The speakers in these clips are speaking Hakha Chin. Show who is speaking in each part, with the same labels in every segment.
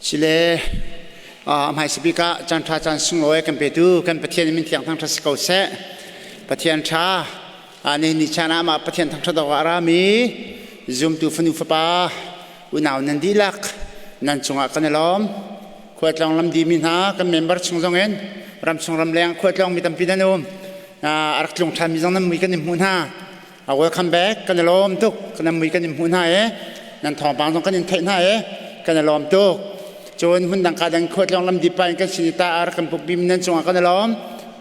Speaker 1: Sile hmaisa bik ah caan ṭha caan sunglawi kan petu kan Pathian min thiang thangṭhat si ko seh. Pathian ṭha nihin ni caan ah mah Pathian thangṭhat awk ah a rami zumtu fanu fapa unau nan dihlak nan cungah kan i lawm. Khualtlawng lamdi mi hna kan member chung zongin ramchung ramleng khualtlawng mi tampi nan um. A rak tlung ṭhan mi zong nan mui kan in hmuh hna. Welcome back. Kan i lawm tuk. Kan mui kan in hmuh hna e. Nan thawngpang zong kan in theih hna e. Kan i lawm tuk. Cun hmundang ka dang khuatlawng lam dipa in kan sin i ta ar kan pukpi mi nan cungah kan i lawm.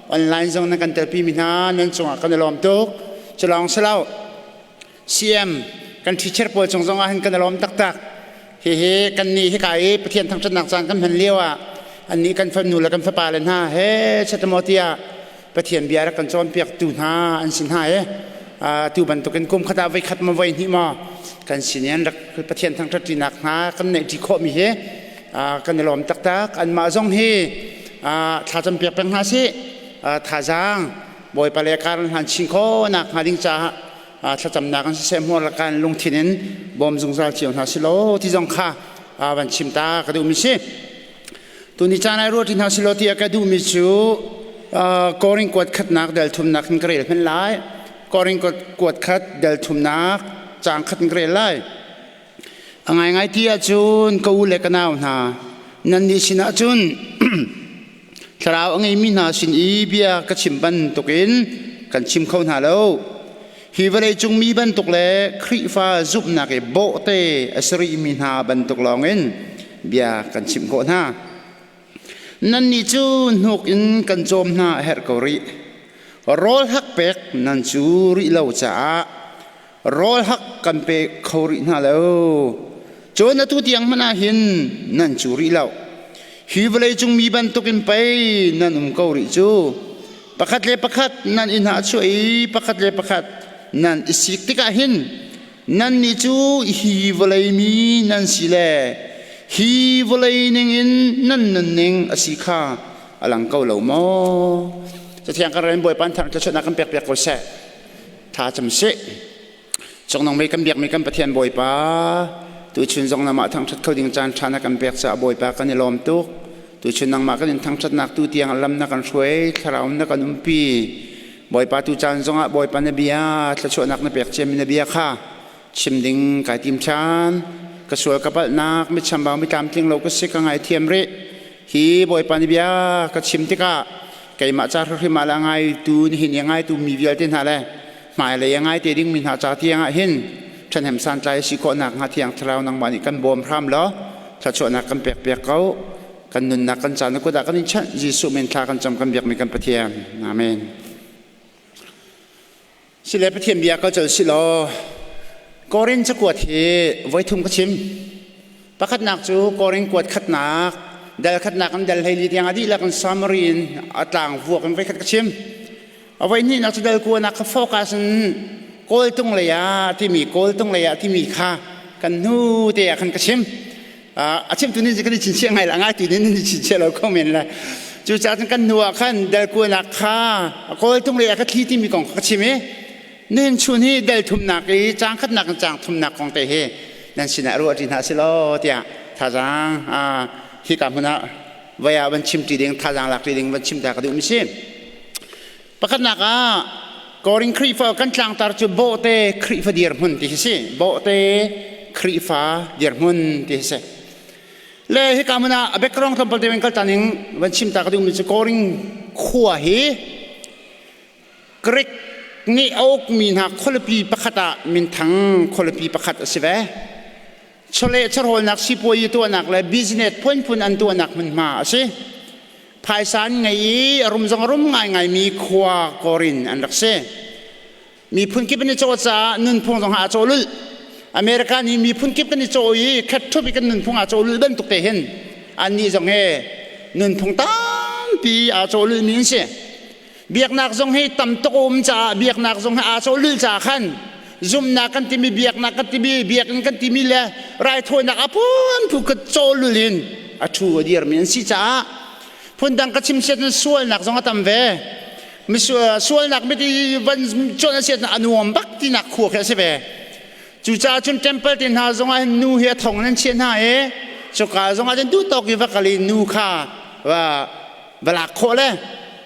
Speaker 1: Online zong nan kan telpi mi hna nan cungah kan i lawm tuk. Culawng silo CM kan teacher pawl cung zong ah hin kan i lawm taktak. Hihi kan nih hika i Pathian thangṭhatnak caan kan hman lio ah annih kan fanu le kan fapa le hna he chetamaw tiah Pathian bia rak kan cawnpiaktu hna an si hna i tu bantukin kum khat ah voi khat maw voi hnih maw kan sin in rak Pathian thangṭhat ṭinak hna kan neih ṭi khawhmi hi kan i lawm taktak. Anmah zong hi thlacam piak peng hna sih. Thazaang Bawipa le kar an hlan chin khawhnak hnga ding caah thlacamnak in siseh hmuar lakan lungthin in bawm zungzal cio hna si law ti zong kha van chim ta ka duhmi si. Tuni caan ai ruat hna si law ti ka duhmi cu Korin kuat khatnak del thumnak in ka rel hman lai. Korin kuat khat del thumnak caang khat in ka rel lai. A ngaingai ti ahcun ka u le ka nau hna, nannih sinah cun thlarau a ngeimi hna sin i bia ka chim bantukin kan chim kho hna lo. Hi vawleicung mi bantuk le Khrihfa zumhnak i bawhte a si rihmi hna bantuk lawngin bia kan chimh khawh hna. Nannih cu hnuk in kan cawm hna a herh ko rih. Rawl hak pek nan cu rih lo caah rawl hak kan pe kho rih hna lo. Cun atu tiang hmanh ah hin nan cu rih lo. Hi vawleicung mi bantukin pei nan um ko rih cu. Pakhat le pakhat nan i hnahchuah i pakhat le pakhat nan i sik tikah hin nannih cu hi vawlei mi nan si le hi vawlei ningin nan nunning a si kha a lang ko lo maw? Cathiang kan rel Bawipa thang thluachuahnak kan pek piak ko seh. Tha cam sih. Cungnung mei kan biakmi kan Pathian Bawipa, tuchun zong namah thangṭhat kho ding caan ṭha na kan pek caah Bawipa kan i lawm tuk. Tuchun nangmah kan in thangṭhatnak tu tiang lam na kan hruai, thlarau na kan umpi. Bawipa tu caan zongah Bawipa na bia, thluachuahnak na pek ciami na bia kha chim ding kai tim ṭhan. Ka sual ka palhnak, mi chambau mi tlamtling lo ka si ka ngaithiam rih. Hi Bawipa na bia ka chim tikah keimah ca hrimhrim ah le a ngaitu nihin i a ngaitu mi vialte hna le hmailei a ngaite dingmi hna ca tiang ah hin ṭhahnem santlai a si khawh nakhnga Thiang Thlarau nangmah nih kan bawm hram law thluachuahnak kan pek piak ko. Kan nunnak kan caan na kut ah kan in chanh. Jesuh min thla kan cam kan biakmi kan Pathian. Amen. Sile Pathian bia kal col si law Korin cakuat hi voithum ka chim. Pakhatnak cu Korin kuat khatnak, dal khatnak in dal 14 tiang a dihlak in summary in a tlang vuak in voikhat ka chim. A voihnihnak cu dal kuanak kha focus in kawltung lei ah timi kawltung lei ah timi kha kan hnu te ah khan ka chim. A chimtu nih kan i chinchiah ngai la ngai tu nih nan i chinchiah lo kho men le cucaah cun kan hnu ah khan dal kuanak kha kawltung lei ah ka thli timi kong kha ka chim i nihin chun hi dal thumnak i caang khatnak in caang thumnak kong te hi nan sinah ruah ṭi hna si law tiah thazaang hika hmun ah voi ah van chim ṭi ding thazaang lak ṭi ding van chim ta ka duhmi si. Pakhatnak ah Korin Khrihfa kan tlangtar cu bawhte Khrihfa dirhmun ti hi si. Bawhte Khrihfa dirhmun ti hi si. Le hika hmun ah a background tlawmpal te kal ta ning van chim ta ka duhmi cu Korin khua hi Greek nih a ukmi hna khualipi pakhat ah minthang khualipi pakhat a si ve. Chawleh chawhrawlnak sipuayi tuahnak le business phunphun an tuahnak hmunhma a si. Phaisa an ngei i a rum zong a rum ngaingaimi khua Korin an rak si. Miphun kip an i cawh caah nunphung zong aa cawh lulh. America nih miphun kip kan i cawh i khat ṭhup i kan nunphung aa cawh lulh bantuk te hin annih zong hi nunphung tampi aa cawh lulhmi an si. Biaknak zong hi tam tuk a um caah biaknak zong hi aa cawh lulh caah khan zumhnak kan timi biaknak kan timi biakinn kan timi le raithawinak a phunphu ka cawh lulh in a ṭhu a dirmi an si caah phundang ka chim siat in sualnak zong a tam ve. Sualnak mit i van cuanh a siat a nuam bak tinak khua khi a si ve. Cucaah cun temple te hna zong ah hin nu hi a thong in an chiah hna i Cuka zong ah cun duh tawk i va kal i nu kha va va lak khawh le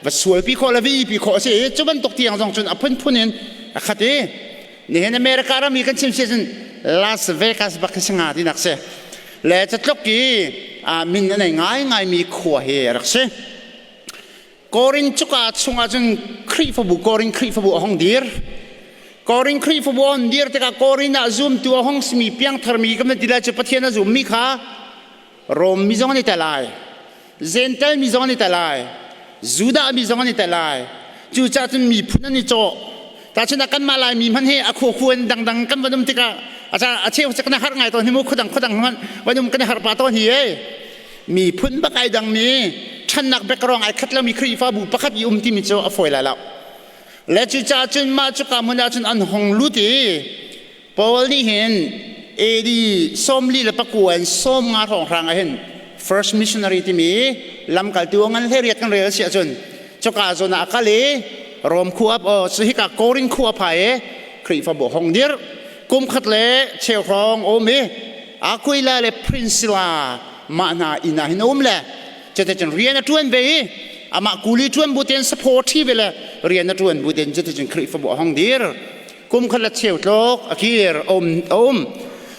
Speaker 1: va sualpi khawh le va ipi khawh a si i cu bantuk tiang zong cun a phunphun in a khat i nihin America ram i kan chim si cun Las Vegas bak hi si nga tinak si le catluk i min a nei ngaingaimi khua hi a rak si. Korin cuka chungah cun Khrihfabu Korin Khrihfabu a hong dir. Korin Khrihfabu a hong dir tikah Korin ah zumtu a hong simi piangtharmi kan ti lai cu Pathian a zummi kha Rom mi zong an i tel lai. Gentile mi zong an i tel lai. Judah mi zong an i tel lai. Cucaah cun miphun an i cawh. Tahchunhnak kanmah Laimi hmanh hi a khua in dangdang kan van um tikah a cheu kan i harh ngai tawn hi mu khuadang khuadang hmanh van um kan i harh pah tawn hi ei. Miphun bak ai dangmi ṭhannak background ai khat lomi Khrihfabu pakhat i um timi cu a fawi lai lo. Le cucaah cun mah cuka hmun ah cun an hung lut i Paul nih hin AD 49 in 50 hrawnghrang ah hin first missionary timi lamkaltu ngan hleriat kan rel si ahcun cuka zawn ah a kal i Rom khua oh hika Korin khua phai i Khrihfabu hong dir kum khat le cheu hrawng um i Aquila le Priscilla mah hna inn ah hin a um le cuticun rian a ṭuan ve i amah kuli ṭuan bu tein support ṭhi ve le rian a ṭuan bu tein cuticun Khrihfabu a hong dir kum khat le cheu tluk a kir a um a um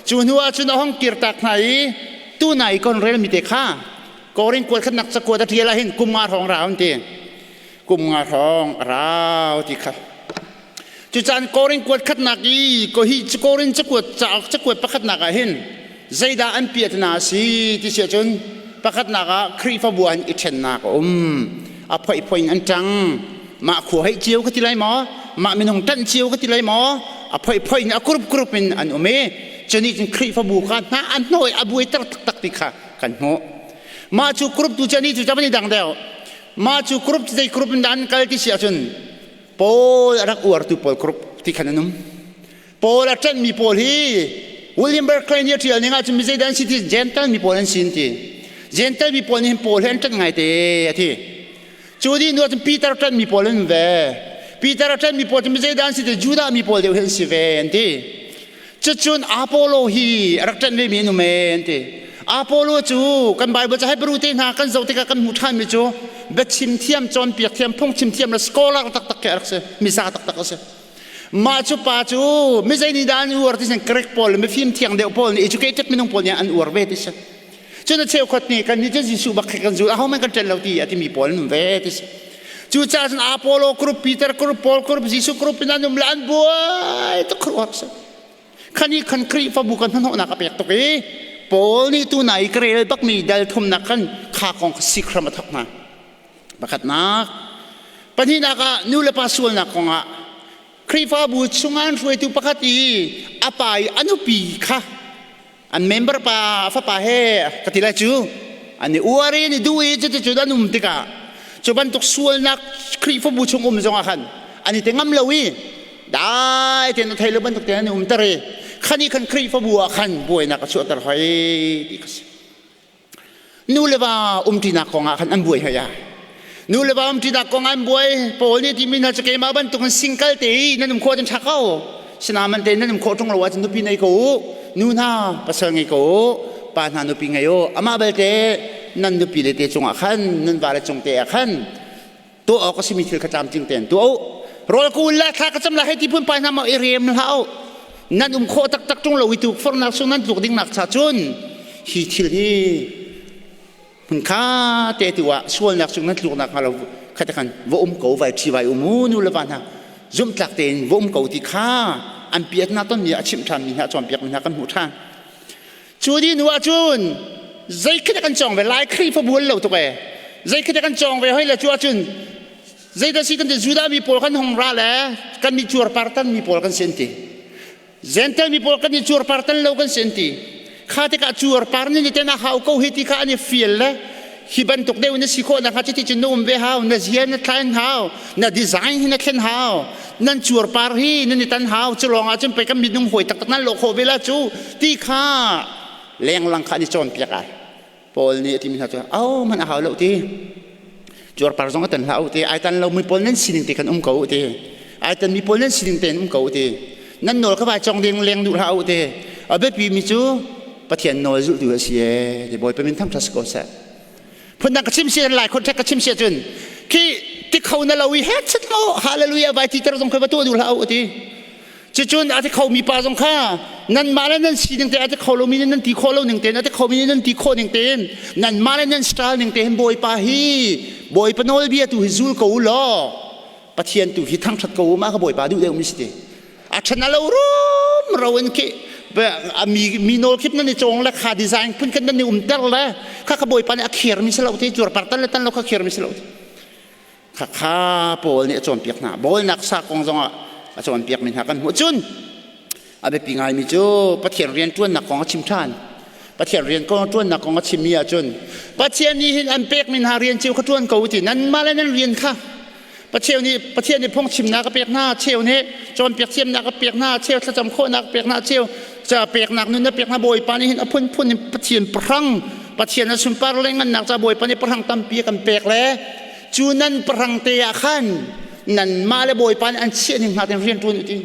Speaker 1: cu hnu ah cun a hong kir tak hna i tuna i kon relmi te kha Korin kuat khatnak cakuat a ṭial ah hin kum nga hrawng rau an ti kum nga hrawng a rau ti kha Cucaan Korin kuat khatnak i ko hi Korin cakuat cauk cakuat pakhatnak ah hin zeidah an piatna a si ti si ahcun pakhatnak ah Khrihfabu an i ṭhennak a um. A phoihphoi in an ṭang. Mah khua hei cio ka ti lai maw? Mah minung ṭanh cio ka ti lai maw? A phoihphoi in a kurup kurup in an um i cunih cun Khrihfabu kha hna an hnawh i a buaiter taktak ti kha kan hmuh. Mah cu kurup tu cu ani cu ca van i dang deuh. Mah cu kurup zei kurup in dah an kal ti si ahcun Paul a rak uartu pawl group ti khan an um. Paul a ṭanhmi pawl hi William Barclay nih a ṭial ning ahcun mi zeidah an si ti Gentile mi pawl an si an ti. Gentile mi pawl nih hin Paul hi an ṭanh ngaite a ti. Cu dih hnu ahcun Peter ṭanhmi pawl an um ve. Peter a ṭanhmi pawl cu mi zeidah an si ti Judah mi pawl deuh hi an si ve an ti. Cucun Apollo hi a rak ṭanh vemi an um ee an ti. Apollo cu kan Bible ca Hebrew te hna kan zoh tikah kan hmuh ṭhanmi cu biachim thiam, cawnpiak thiam, phungchim thiam le scholar taktak khi a rak si. Miza taktak a si. Mah cu pa cu mizei nih dah an uar ti sin Greek pawl le mifim thiang deuh pawl nih educated minung pawl nih an uar ve ti si. Cun a cheukhat nih kan nih cu Jesuh bak khi kan zul ahohmanh kan ṭan lo ti a timi pawl an um ve ti si. Cucaah cun Apollo group, Peter group, Paul group, Jesuh group in an um le an buai tuk khuaruahhar si. Khan i khan Khrihfabu kan hnahnawhnak a pek tuk i Paul nih tu na i ka rel bakmi dal thumnak khan kha kong kha sikram a thok hna. Pakhatnak, pahnihnak ah nu le pa sualnak kongah Khrihfabu chungah an hruaitu pakhat i a pa i a nupi kha an member pa a fapa he ka ti lai cu an i uar i an i duh i cuticun an um tikah cu bantuk sualnak Khrihfabu chung um zongah khan an i te ngam lo i dai tein a thei lo bantuk tein an i umter i khan i khan Khrihfabu ah khan buainak a chuahter hoi ti kha si. Nu le va umṭinak kongah khan an buai hoi ah. Nu le va umṭinak kongah an buai. Paul nih timi hna cu keimah bantukin single te i nan um khawh cun ṭha ko. Sinaman te nan um khawh ṭung lo ahcun nupi nei ko u. Nu hna pasal ngei ko u. Pa hna nupi ngei u. Amah belte nan nupi le te cungah khan nan vale cung te ah khan tuah awk a simi thil kha tlamtling tein tuah u. Rawl ka ul la thla ka cam la hei ti phun pai hna maw i rem hlah u. Nan um khawh taktak ṭung lo i tukforhnak sung nan tluk ding nak cha cun hi thil hi hmun kha te tu ah sualnak cung nan tluknak hnga lo kha te khan va um ko vai ṭhi vai um u nu le va hna zumhtlak tein va um ko ti kha an piatna tonmi a chimh ṭhan mi hna cawnpiak mi hna kan hmuh ṭhan. Cu dih hnu ahcun zei khi kan cawng ve lai Khrihfabu an lo tuk ee. Zei khi kan cawng ve hoi le cu ahcun zeidah si kan ti Judah mi pawl kan hong ra le kan nih cuarpar tan mi pawl kan si an ti. Gentile mi pawl kan nih cuarpar tan lo kan si an ti. Kha tikah cuarpar nih ten a hau ko hi ti kha an i fial le hi bantuk deuh na si khawh nakhnga cuti cun na um ve hau na zia na thlain hau na design hi na thlen hau nan cuarpar hi nan i tan hau cu lawng ah cun pei kan minung hawi taktak nan lawh khawh ve la cu ti kha lenglang kha an i cawnpiak ai Paul nih a timi hna cu au man a hau lo ti cuarpar zong a tan hlah u ti ai tan lo mi pawl nan sining te khan um ko u ti ai tan mi pawl nan sining tein um ko u ti nan nawl kha vai cong ding leng duh hlah u ti a biapi mi cu. Pathian nawl zultu a si e ti Bawipa min thangṭhat si ko seh. Phundang ka chim si lai contract ka chim si ahcun khi ti kho na lo i het chet mo hallelujah vai ti ter zong kha va tuah duh hlah u ti. Cucun a ti kho mi pa zong kha nanmah le nan sining te a ti kho lomi nih nan ti khawh lo ning tein a ti khomi nih nan ti khawh ning tein nanmah le nan style ning tein Bawipa hi Bawipa nawlbia tu hi zul ko u law Pathian tu hi thangṭhat ko u mah kha Bawipa duh deuh mi si ti. A ṭhan a lo rum ro in khi mi mi nawl khip nan i cawng le kha design phun khan nan i umter le kha kha Bawipa nih a khiar mi si lo ti cuarpar tan le tan lo kha khiar mi si lo ti. Khakha Paul nih a cawnpiak hna. Bawlnak sa kong zongah a cawnpiakmi hna kan hmuh. Cun a biapi ngaimi cu Pathian rian ṭuannak kong a chim ṭhan. Pathian rian kong ṭuannak kong a chimmi ahcun Pathian nih hin an pekmi hna rian cio kha ṭuan ko ti nanmah le nan rian kha Pathian nih Pathian nih phungchimnak a pek hna, cheu nih cawnpiak thiamnak a pek hna, cheu thlacam khawhnak a pek hna, cheu ca peknak nun a pek hna. Bawipa nih hin a phunphun in Pathian pahrang Pathian a sunpar le ngannak ca Bawipa nih pahrang tampi a kan pek le cu nan pahrang te ah khan nanmah le Bawipa nih an chiah ning hna tein rian ṭuan u ti.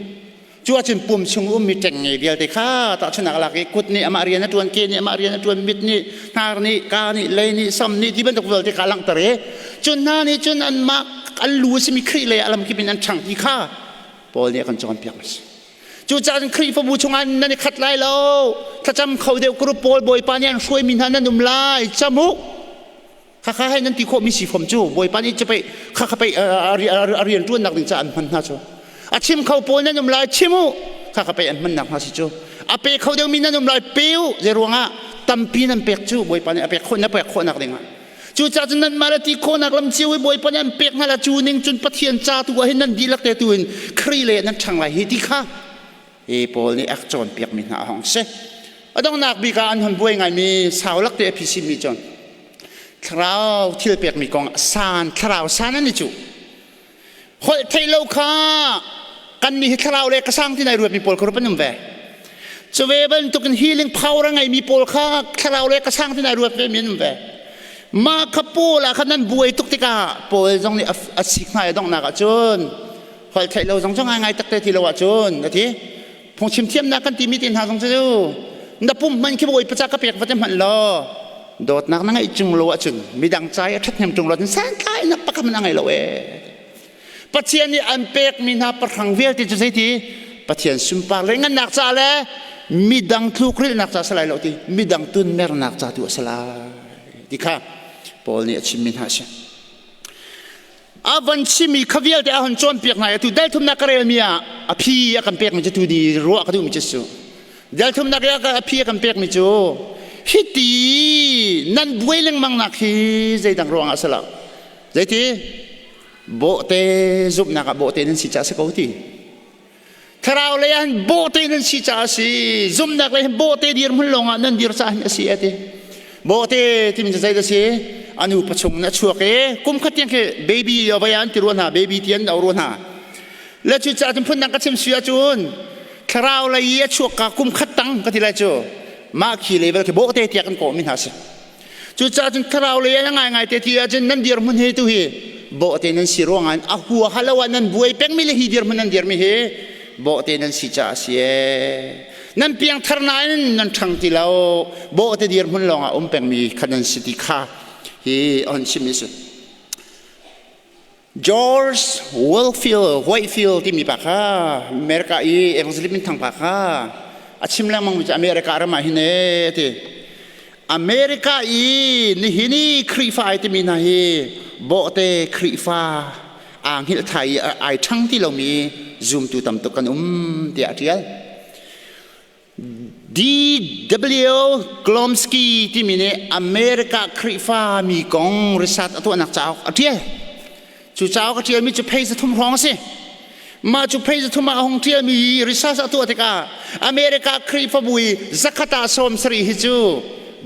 Speaker 1: Cu ahcun pum chung ummi ṭengnge vialte kha tahchunhnak lak i kut nih amah rian a ṭuan, ke nih amah rian a ṭuan, mit nih, hnar nih, kaa nih, lei nih, sam nih ti bantuk vialte kha a langhter i cun hna nih cun anmah an lu a simi Khrih lei ah lamkip in an ṭhang ti kha Paul nih a kan cawnpiak a si. Cucaah cun Khrihfabu chungah nan i khat lai lo. Thlacam kho deuh group pawl Bawipa nih an hruaimi hna nan um lai. Cam u. Khakha hei nan ti khawhmi si fom cu Bawipa nih cu pei khakha pei a rian ṭuannak ding caah an hman hna cu. A chim kho pawl nan um lai chim u. Khakha pei an hmannak hna si cu. A pe kho deuhmi nan um lai pe u. Zei ruangah tampi nan pek cu Bawipa nih a pek khawh na pek khawhnak dingah. Cucaah cun nanmah le ti khawhnak lam cio i Bawipa nih an pek hna la cu ning cun Pathian ca tu ah hin nan dihlak te tu in Khrih le nan ṭhang lai hi ti kha hi Paul nih a cawnpiakmi hna a hong si. A donghnak bik ah an hon buai ngaimi sau lak te a phisimi cun thlarau thil pekmi kong san thlarau san an i cuh. Holh theih lo kha kan nih hi thlarau le ka sang ti nai ruatmi pawl kha rup an um ve. Cu ve bantukin healing power a ngeimi pawl kha thlarau le ka sang ti nai ruat ve mi an um ve. Mah kha Paul ah khan nan buai tuk tikah Paul zong nih a sik hna i donghnak ah cun holh theih lo zong cu ngaingai takte ti lo ahcun a ti. Phungchim thiamnak kan timi te hna zong cu na pum hman khi bawi paca ka pek va te hmanh law dawtnak na ngeih cung lo ahcun midang ca i a ṭhathnem ṭung lo ahcun santlai nak pakhat na ngei lo ee. Pathian nih an pekmi hna pahrang vialte cu zeiti Pathian sunpar le ngannak ca le midang tlukrilhnak ca si lai lo ti midang tunmernak ca tu a si lai ti kha Paul nih a chimmi hna a si. A van chimmi kha vialte a hon cawnpiak hna i atu dal thumnak ka relmi ah a phi a kan pekmi cu tu ni ruah ka duhmi cu su dal thumnak i a phi a kan pekmi cu hiti nan buai lengmang nak hi zeidang ruangah a si lo zeiti bawhte zumhnak ah bawhte nan si caah si ko ti thlarau lei ah hin bawhte nan si caah a si zumhnak lei hin bawhte dirhmun lawngah nan dir caah hin a si a ti bawhte timi cu zei a si anu pachung na chuak i kum khat tiang khi baby vai an ti rua hna baby ti an au rua hna le cu caah cun phundang ka chim si ahcun thlarau lei i a chuak ka kum khat tang ka ti lai cu mah khi level khi bawhte tiah kan kawh mi hna si Cucaah cun thlarau lei ah ngaingai te ti ahcun nan dirhmun hi tu hi bawhte nan si ruangah a hua halo ah nan buai pengmi le hi dirhmun nan dirmi hi bawhte nan si caah a si ee. Nan piangthar nain nan ṭhang ti lo bawhte dirhmun lawngah um pengmi kha nan si ti kha hi a hun chimmi si. George Whitefield Whitefield timi pa kha America i evangelist minthang pa kha a chim lengmang mi cu America ram ah hin ee ti America i nihin i Khrihfa ai timi hna hi bawhte Khrihfa aa hngilh thai i ai ṭhang ti lomi zumtu tam tuk kan um tiah a ṭial. D.W. Glomsky timi nih America Khrihfa mi kong research a tuahnak cauk a ṭial. Cu cauk a ṭialmi cu phei zathum hrawng a si. Mah cu phei zathum ah a hung ṭialmi research a tuah tikah America Khrihfabu i zakhat ah 70 hi cu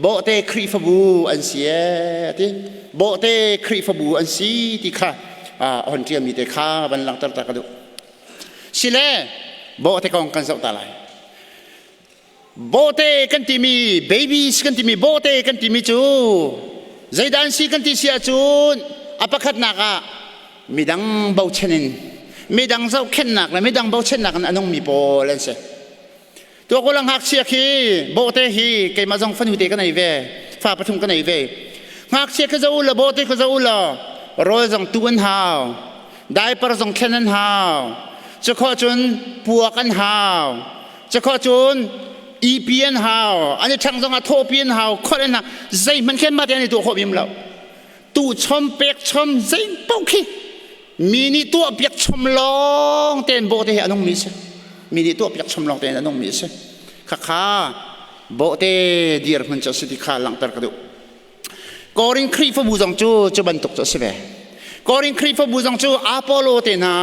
Speaker 1: bawhte Khrihfabu an si ee a ti. Bawhte Khrihfabu an si ti kha a hon ṭialmi te kha van langhter ta ka duh. Sile bawhte kong kan zoh ta lai. Bawhte kan timi babies kan timi bawhte kan timi cu zeidah an si kan ti si ahcun a pakhatnak ah midang bochan in midang zohkhenhnak le midang bochannak in a nungmi pawl an si. Tuah ko la ngakchia khi bawhte hi keimah zong fanu te ka nei ve, fa pathum ka nei ve. Ngakchia khi zo la bawhte khi zo la rawl zong tu an hau, diaper zong thlen an hau, cukhawh cun puak an hau, cukhawh cun EP an hau, an i ṭhang zong ah thawpi an hau, kholh an hau, zeihmanh khin mah te an i tuah khawh bim lo. Tu chom pek chom zei paoh khi mi nih tuah piak chom lawng tein bawhte hi a nungmi si. Mi nih tuah piak chom lawng tein a nungmi si. Khakha bawhte dirhmun cu a si ti kha langhter ka duh. Korin Khrihfabu zong cu cu bantuk cu a si ve. Korin Khrihfabu zong cu Apollo te hna,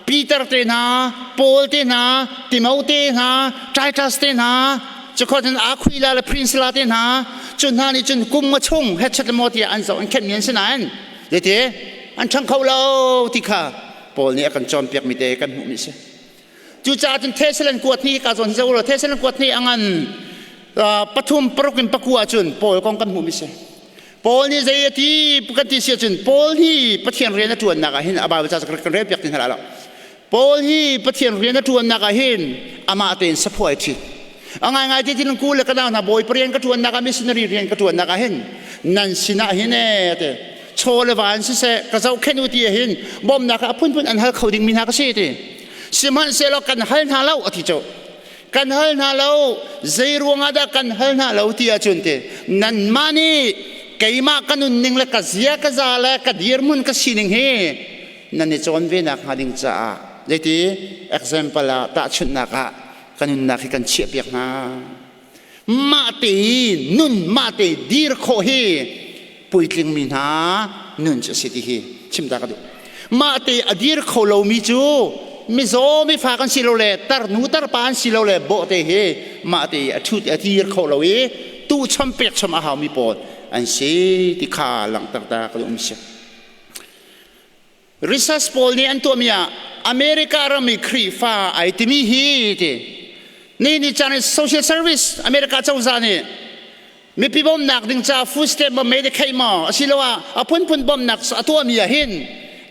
Speaker 1: Peter te hna, Paul te hna, Timote hna, Titus te hna, cukhawt in Aquila le Priscilla te hna, cu hna nih cun kum nga chung hetchet le maw tiah an zoh an khenhmi an si nain zeiti an ṭhang kho lo ti kha Paul nih a kan cawnpiakmi te kan hmuhmi a si. Cucaah cun Thessalon kuat ni ka zawn hi zo Thessalon kuat ni a ngan pathum paruk in pakua cun Paul kong kan hmuhmi si. Paul nih zei a ti kan ti si ahcun Paul hi Pathian rian a ṭuannak ah hin a Bible ca kan rel piak ti hna lo. Paul hi Pathian rian a ṭuannak ah hin amah tein saphuai ṭhi. A ngaingai ti tin ku le ka nau hna Bawipa rian ka ṭuannak ah missionary rian ka ṭuannak ah hin nan sinah hin e te chaw le van siseh ka zohkhenh u ti hin bawmnak ah a phunphun an hal kho dingmi hna ka si ti. Sihmanhsehlaw kan hal hna lo a ti cu. Kan hal hna lo zei ruangah dah kan hal hna lo ti ahcun ti nanmah nih keimah ka nunning le ka zia ka za le ka dirhmun ka sining hi nan i cawn ve nak hnga ding caah zeiti example ah tahchunhnak ah ka nunnak hi kan chiahpiak hna. Mah te nun mah te dir khawh hi puitlingmi hna nun cu a si ti hi chim ta ka duh. Mah te a dir kho lomi cu mizaw mifa kan si lo le tarnu tarpa an si lo le bawhte hi mah te a ṭhut a dir kho lo i tu chom pek chom a haumi pawl an si ti kha langhter ta ka duh mi si. Research pawl nih an tuahmi ah America ram i Khrihfa ai timi hi ti ni ni caan social service America cozah nih mipi bawmhnak ding ca food stamp maw Medicaid maw asiloah a phunphun bawmhnak a tuahmi ah hin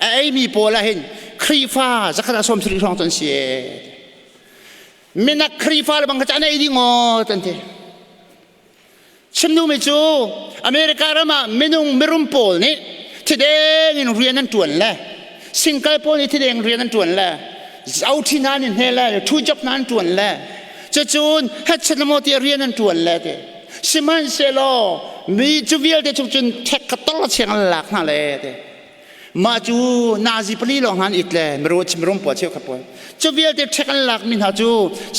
Speaker 1: a eimi pawl ah hin Khrihfa zakhat ah 70 hrawng cu an si minak Khrihfa le bang kha an ei ding ngawt an ti. Chim duhmi cu America ram ah minung mirum pawl nih thideng in rian an ṭuan le single pawl nih thideng rian an ṭuan le zoṭhi hna nih hne le thu job hna an ṭuan le cucun hetchet maw tiah rian an ṭuan le ti sihmanhsehlaw mi cu vialte chung cun ṭhek kha tol chiang an lak hna le ti. Mah cu nazi pali lawng hna an it le mirum pawl cheukhat pawl. Cu vialte ṭhek an lakmi hna cu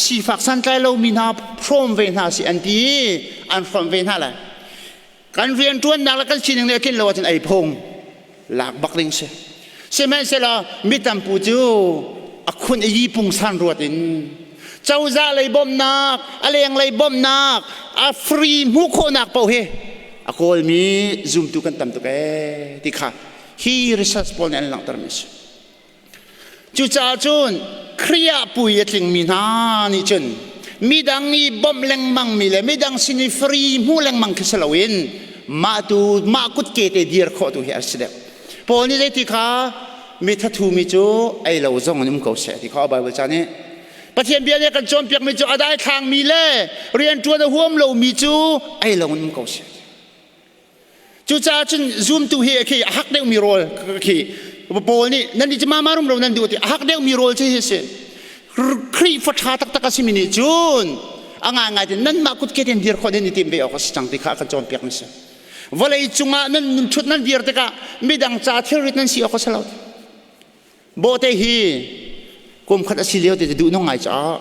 Speaker 1: sifak santlai lomi hna hrawm ve hna si an ti i an hrawm ve hna lai. Kan rianṭuannak le kan sining nih a tlin lo ahcun ei phung lak bak ding si. Sihmanhsehlaw mi tampu cu a khun i yi pungsan ruat in cozah lei bawmhnak, a lenglei bawmhnak, a free hmuh khawhnak paoh hi a kawlmi zumtu kan tam tuk ee ti kha hi research pawl nih an langhtermi a si. Cucaah cun Khrih ah pui a tlingmi hna nih cun midang i bawmh lengmangmi le midang sin i free hmuh lengmang khi si loin mah tu mah kutke te dir khawh tu hi a si deuh. Paul nih zeiti kha mi thathumi cu ei lo zong in um ko seh ti kha Bible ca nih Pathian bia nih a kan cawnpiakmi cu a daithlangmi le rianṭuan a huam lomi cu ei lo in um ko seh. Cucaah cun zumtu hi khi a hak deuhmi rawl khi Paul nih nan nih cu mama rumro nan duh ti a hak deuhmi rawl cu hi si. Khrihfa ṭha taktak a simi nih cun a ngaingai tin nanmah kutke tein dir khawh nan i tim ve awk a si cang ti kha a kan cawnpiakmi si. Vawlei cungah nan nun ṭhut nan dir tikah midang ca thilrit nan si awk a si lo. Bawhte hi kum khat a si lio te duh nung ngai caah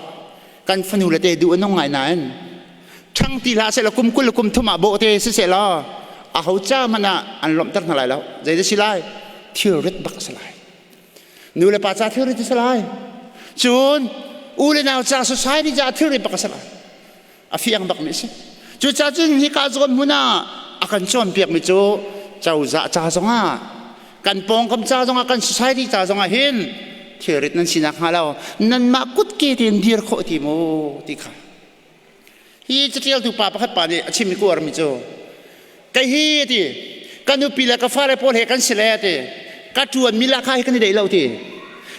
Speaker 1: kan fanu le te duh nung ngai nain ṭhang ti hlah seh law kum 20 le kum 30 ah bawhte si seh law a ho ca hmanh ah an lawmhter hna lai lo. Zei dah si lai? Thilrit bak a si lai. Nu le pa ca thilrit a si lai. Cun u le nau ca society ca thilrit bak a si lai. A fiang bakmi a si. Cucaah cun hika zawn hmun ah a kan cawnpiakmi cu cozah ca zongah kan pawngkam ca zongah kan society ca zongah hin thilrit nan sinak hnga lo nanmah kutke tein dir khawh ti mu ti kha hi catialtu pa pakhat pa nih a chim i kuarmi cu kei hi ti ka nupi le ka fale pawl he kan si le ti ka ṭuanmi lahkhah hi kan i deih lo ti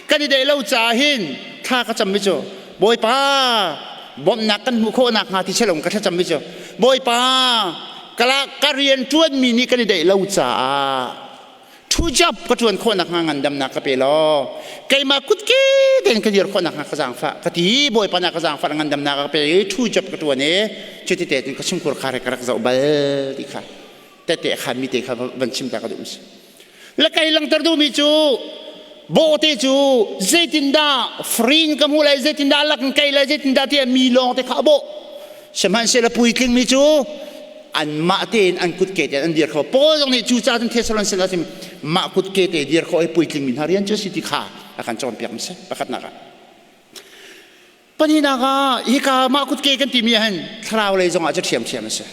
Speaker 1: kan i deih lo caah hin thla ka cammi cu Bawipa. Bawmhnak kan hmuh khawh nakhnga ti selong ka thlacam mi cu Bawipa kala ka rian ṭuanmi nih kan i daih lo caah thu job ka ṭuan khawh nakhnga ngandamnak ka pe law keimah kutke tein ka dir khawh nakhnga ka zaangfah ka ti. Bawipa na ka zaangfah, ngandamnak ka pe i thu job ka ṭuan i cuti te cun ka chungkhur kha ka rak zoh bal ti kha tete khan mi te kha van chim ta ka duh si le. Kai langter duhmi cu bawhte cu zeitindah free in ka hmuh lai, zeitindah lak in kai lai, zeitindah tiah mi lawng te kha a bawh. Sihmanhsehlaw puitling mi cu anmah tein an kutke tein an dir kho. Paul zong nih cu ca cun Thessalon sin ah mah kutke te dir kho i puitling mi hna rian cu a si ti kha a kan cawnpiak mi si pakhatnak ah. Pahnihnak ah, hika mah kutke kan timi ah hin thlarau lei zongah cu ṭhiamṭhiam a si.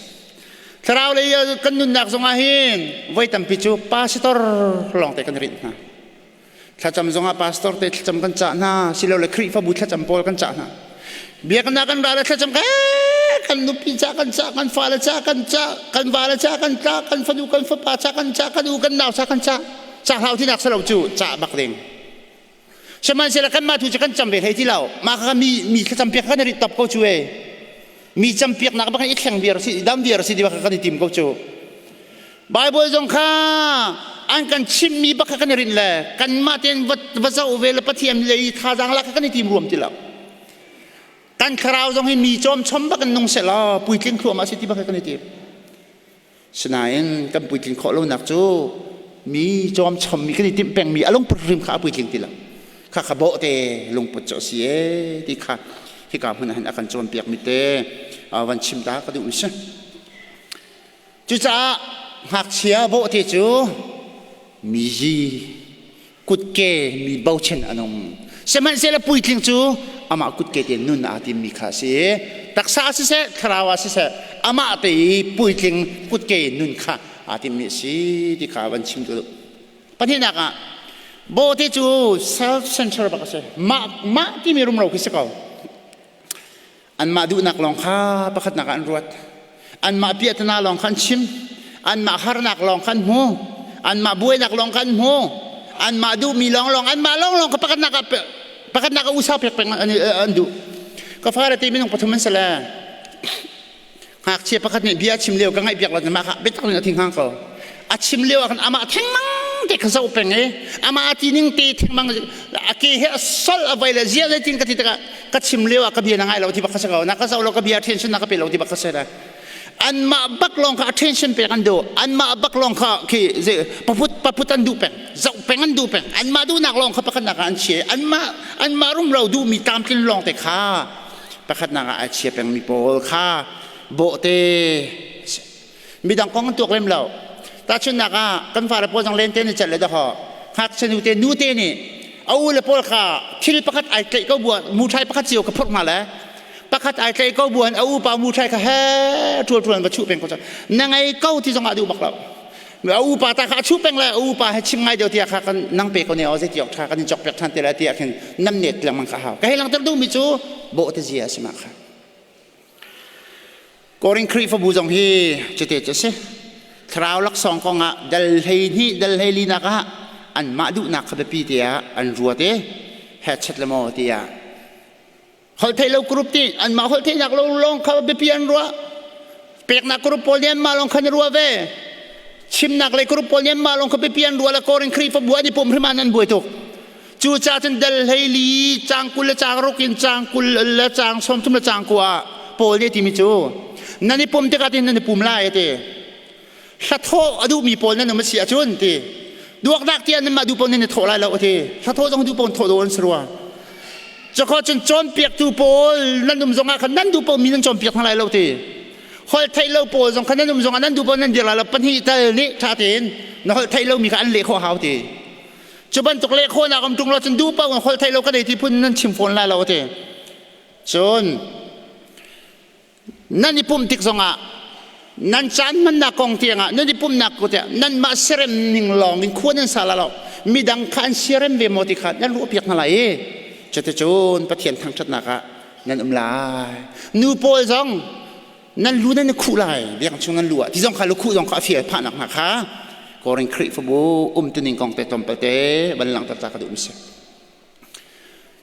Speaker 1: Thlarau lei kan nunnak zongah hin voi tampi cu pastor lawngte kan rinh hna. Thlacam zongah pastor te thlacam kan cah hna, silole Khrihfabu thlacam pawl kan cah hna. Biaknak kan ra le thlacam kan nupi ca kan cah, kan fale ca kan cah, kan vale ca kan tlah, kan fanu kan fapa ca kan cah, kan u kan nau ca kan cah. Cah hlau tinak salo cu cah bak ding. Sihmanhsehlaw kanmah tu cu kan cam ve hlei ti lo. Mah kha mi mi thlacam piak kan i rit top ko cu e. Mi campiaknak bak in i thleng viar si, dam viar si ti bak kan i tim ko cu. Bible zong kha an kan chimmi bak kha kan i rinh le kanmah tein va zoh ve le Pathian lei thazaang lak kha kan i tim ruam ti lo. Kan thlarau zong hi mi cawm chom bak in nung seh law puitling thluahmah si ti bak kha kan i tim. Sinain kan puitlin khawh lonak cu mi cawm chommi kan i timh pengmi a lungput hrim kha a puitling ti lo. Kha kha bawhte lungput cu a si ee ti kha hika hmun ah hin a kan cawnpiakmi te van chim ta ka duhmi si. Cucaah ngakchia bawhte cu mi zi kutke mi bochan a nung. Sihmanhsehlaw puitling cu amah kutke te nun aa timmi kha a si i taksa siseh, thlarau ah siseh, amah te i puitling kutke nun kha aa timmi a si ti kha van chim ka duh. Pahnihnak ah, bawhte cu self center bak a si. Mah mah timi rumro khi si ko. Anmah duhnak lawng kha pakhatnak ah an ruat. Anmah piahtana lawng kha an chim. Anmah harnak lawng kha an hmu. Anmah buainak lawng kha an hmu. Anmah duhmi lawnglawng, anmah lawnglawng kha pakhatnak ah pakhatnak ah usa pek peng an duh. Ka fale te minung pathum an si le ngakchia pakhat nih bia chim lio ka ngaih piak lo mah kha biatak in a thing hang ko. A chim lio ah khan amah thengmang te kha zoh peng i amah a ti ning te thengmang a ke he a sol a vai le zia zeitin ka ti tikah ka chim lio ah ka bia na ngai lo ti bak ka si ko. Na ka zoh lo, ka bia attention na ka pe lo ti bak ka si le anmah bak lawng kha attention pek an duh. Anmah bak lawng kha khi paput paput an duh peng, zoh peng an duh peng. Anmah duhnak lawng kha pakhatnak ah an chia. Anmah anmah rumro duhmi tlamtlin lawng te kha pakhatnak ah a chia pengmi pawl kha bawhte. Midang kong an tuak lem lo. Tahchunhnak ah, kan fale pawl zong lente ni celh le dahawh ngakchia nu te nu te nih a u le pawl kha thil pakhat ai tlaih ko buan muthai pakhat cio ka phurh hna le pakhat ai tlaih ko buan a u pa muthai kha he ṭual ṭual va chuh peng ko. Na ngei ko ti zong ah duh bak lo. A u pa ta kha a chuh peng le a u pa he chim ngai deuh tiah kha kan nang pe ko ne o, zei ti awk ṭha kan in cawk piak ṭhan te lai tiah khin nam net lengmang kha hau. Ka hei langter duhmi cu bawhte zia a si mah kha. Korin Khrihfabu zong hi cuti cu a si. Thlarau laksawng kongah dal 12 dal 14 nak ah anmah duhnak kha biapi tiah an ruat i hechet le maw tiah holhtheih lo group ti anmah holhtheihnak lo lawng kha biapi an ruah. Peknak group pawl nih anmah lawng khan ruah ve. Chimnak lei group pawl nih anmah lawng kha biapi an ruah le Korin Khrihfabu an i pum hrim an buai tuk. Cucaah cun dal 14 caang 20 le caang ruk in caang 20 le caang 30 le caang 9 ah Paul nih a timi cu nan i pum tikah tin nan i pum lai a ti. Hlathawh a duhmi pawl nan um a si ahcun ti duaknak tiah nanmah duh paoh nan i thawh lai lo a ti. Hlathawh zong duh paoh in thawh dawh an si rua. Cakho cun cawnpiaktu pawl nan um zongah khan nan duh paoh mi nan cawnpiak hna lai lo ti. Holh theih lo pawl zong khan nan um zongah nan duh paoh nan dir lai lo. Pahnih tal nih ṭha tein na holh theih lomi kha an leh khawh hau ti. Cu bantuk leh khawhnak um ṭung lo cun duh paoh in holh theih lo ka nei ti phun nan chim fawn lai lo ti. Cun nan i pumh tik zongah nan caan hmannak kong tiangah nan i pumhnak ko tiah nanmah siarem ning lawng in khua nan sa la lo, midang kha an siarem ve maw ti kha nan ruahpiak hna lai i cuticun Pathian thangṭhatnak ah nan um lai. Nu pawl zong nan lu nan i khuh lai biakinn chung nan lu ah ti zong kha lukhuh zong kha a fial phahnak hnga kha Korin Khrihfabu umtuning kong te tlawmpal te van langhter ta ka duh mi si.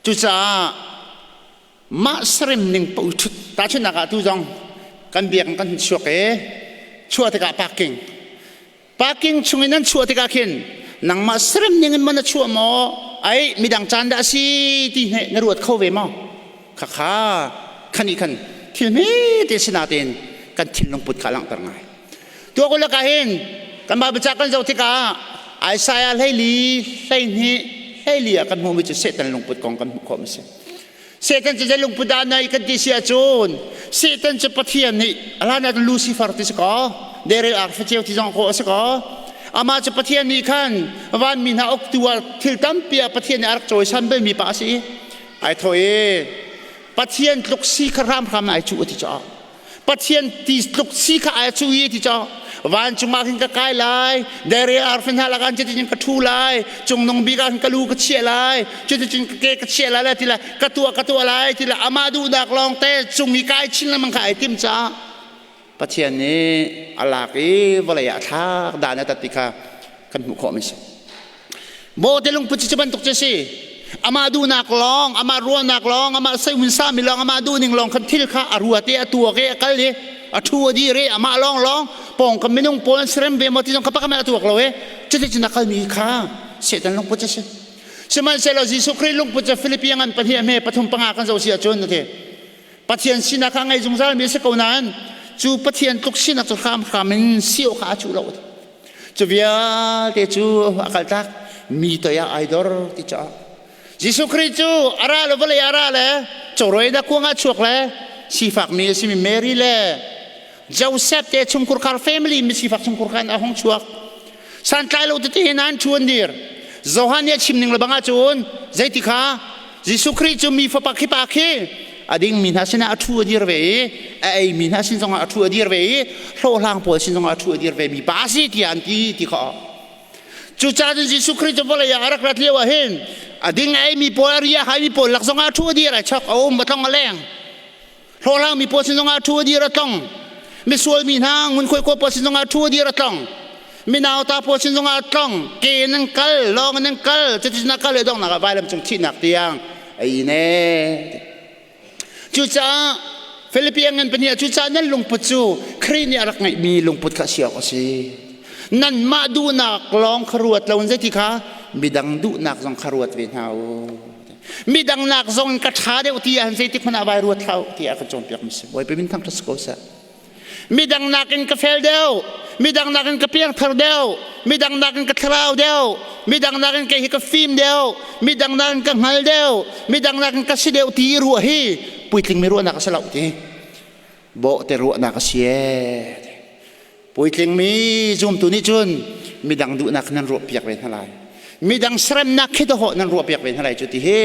Speaker 1: Cucaah. Mah sarem ning paoh ṭhut tahchunhnak ah tu zong kan biakinn kan hun chuak i chuah tikah parking parking chung in nan chuah tikah khin nangmah sarem ning in maw na chuah maw ai midang caan dah a si ti hne na ruat kho ve maw? Khakha khan i khan thil hmete si natein kan thinlung put kha langhter ngai. Tuak u lakah hin kan Bible ca kan zoh tikah Isaiah 12 12 hleili ah kan hmuhmi cu Satan lungput kong kan hmuh khawh mi si. Satan cu zei lungput dah nei kan ti si ahcun Satan cu Pathian nih a hlan ah Lucifer ti si kaw Derel arfa ceu ti zong khawh a si kaw amah cu Pathian nih khan vanmi hna uktu ah thil tampi ah Pathian nih a rak cawisan balmi pa a si i ai thawh i Pathian tluk si kha hramhram ai cuh a ti caah Pathian ti tluk si kha ai cu i ti caw vancung ah khin ka kai lai dere arfi hna lakah cuticun ka ṭhu lai cungnung bik ah khin ka lu ka chiah lai cuticun ka ke ka chiah lai ti lai ka tuah ka tuah lai ti lai amah duhnak lawng te cung i kai chin lengmang kha ai tim caah Pathian nih a lak i vawlei ah a thlak dan a tat ti kha kan hmuh khawh mi si. Bawhte lungput cu bantuk cu si. Amah duhnak lawng, amah ruahnak lawng, amah seimun sami lawng, amah duhning lawng khan thil kha a ruat i a tuak i a kal i a ṭhu a dir i amah lawng lawng pawngkam minung pawl an serem ve maw ti zong kha pakhat a tuak lo i cuticun a kalmi kha Satan lungput a si. Sihmanhsehlaw Jesuh Khrih lungput cu Filipi ngan pahnih a hme pathum panga kan zoh si ahcun a ti. Pathian sinak kha ngei zungzal mi a si ko nain cu Pathian tluk sinak cu hramhram in si awk kha a cuh lo. Cu vialte cu a kaltak mi toi ah ai dor ti caah Jesuh Khrih cu a ra le vawlei a ra le cawrawi da kuang ah chuak le sifak mi a simi Mary le Joseph te chungkhurkhar family mi sifak chungkhurkhar in a hung chuak. Santlai lo tete hin an ṭhu an dir. Johan nih a chim ning le bang ahcun zeiti kha Jesuh Khrih cu mi fapa khi pa khi a dingmi hna sinah a ṭhu a dir ve i a eimi hna sin zongah a ṭhu a dir ve i hlawhhlang pawl sin zongah a ṭhu a dir ve mi pa a si tiah an ti ti kha. Cucaah cun Jesuh Khrih cu vawlei ah a rak rat lio ah hin a ding a eimi pawl a ri a haimi pawl lak zongah a ṭhu a dir ai chok a um a tlong a leng. Hlawhhlangmi pawl sin zongah ṭhu a dir a tlong. Misual mi hna ngunkhuai kawl pawl sin zongah ṭhu a dir a tlong. Minauta pawl sin zongah a tlong. Ke in an kal, lawng in an kal, cuticun a kal i donghnak ah vailam cung thihnak tiang a in ee. Cucaah Philippi ngan pahnih ah cucaah nan lungput cu Khrih nih a rak ngeihmi lungput kha si awk a si. Nanmah duhnak lawng kha ruat lo in zeiti kha midang duhnak zong kha ruat ve hna u. Midang nak zong in ka ṭha deuh ti ah zeitik hmanh ah vai ruat hlah u tiah kan cawnpiak mi si. Bawipa min thangṭhat si ko seh. Midang nakin ka fel deuh, midang nakin ka piangthar deuh, midang nakin ka thlarau deuh, midang nakin kei hi ka fim deuh, midang nakin ka hngal deuh, midang nakin ka si deuh ti ruah hi puitling mi ruahnak a si lo ti. Bawhte ruahnak a si ee. Puitling mi zumtu nih cun midang duhnak nan ruahpiak ve hna lai. Midang seremnak khi dawhawh nan ruahpiak ve hna lai cu ti hi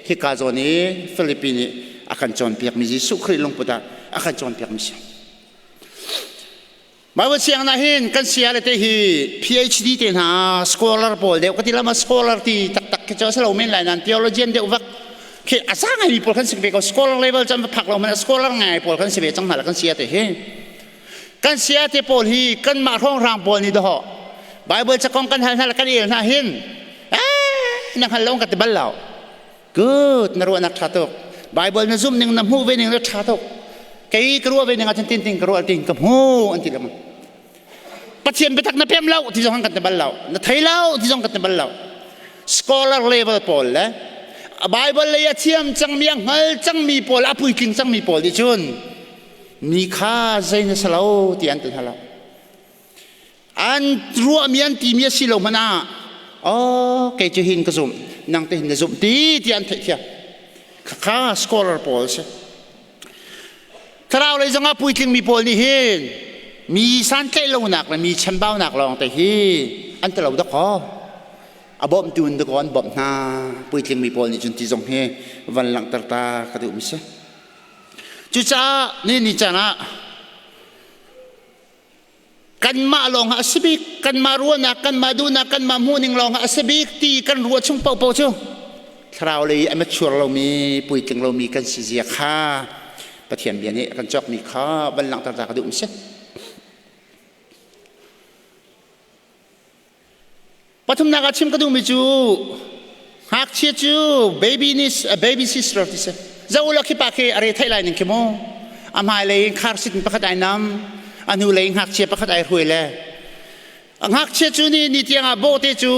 Speaker 1: hika zawn i Filipi nih a kan cawnpiakmi Jesuh Khrih lungput ah a kan cawnpiakmi si. Bible siang na hin kan sia le te hi PhD te hna scholar pawl deuh ka ti lama scholar ti taktak khi cu a si lo men lai nan theologian deuh vak khi a sa ngai mi pawl kan si ve ko scholar level cun va phak lo man scholar ngai pawl kan si ve cang hna la kan sia te hi Kan sayate pawl hi kanmah hrawnghrang pawl nih dawh Bible cakong kan hal hna le kan el hna hin eh na hngal lo ka ti bal lo. Good na ruahnak ṭha tuk. Bible na zumh ning na hmuh ve ning na ṭha tuk. Kei ka ruah ve ning ahcun tin tin ka ruah tin ka hmu an ti lengmang. Pathian biatak na pem lo ti zong kan ti bal lo. Na thei lo ti zong kan ti bal lo. Scholar level pawl le Bible lei a thiam cangmi a hngal cangmi pawl a puitling cangmi pawl nih cun Mi kha zei na si lo ti an ti hna lo. An ruahmi an timi a si lo hmanh ah oh kei cu hin ka zumh nang te hin na zumh ti ti an theihthiam. Khakha scholar pawl si. Thlarau lei zongah puitlingmi pawl nih hin mi santlaih lonak le mi chambaunak lawng te hi an ti lo dakaw. A bawmhtu in dakaw an bawmh hna puitlingmi pawl nih cun ti zong hi van langhter ta ka duhmi si. Cucaah ni ni caan ah kanmah lawng ah a si bik, kanmah ruahnak, kanmah duhnak, kanmah hmuhning lawng ah a si bik ti kan ruah chung paohpaoh cu thlarau lei a mature lomi, puitling lomi kan si zia kha Pathian bia nih a kan cawkmi kha van langhter ta ka duh mi si. Pathumnak ah chim ka duhmi cu ngakchia cu baby nih baby sister ti si. Zo la khi pa khi a re thai lai ning khi mu. A hmai lei in car seat pakhat ai nam, a hnu lei ngakchia pakhat ai hruai le. A ngakchia cu ni ni tiang ah bawhte cu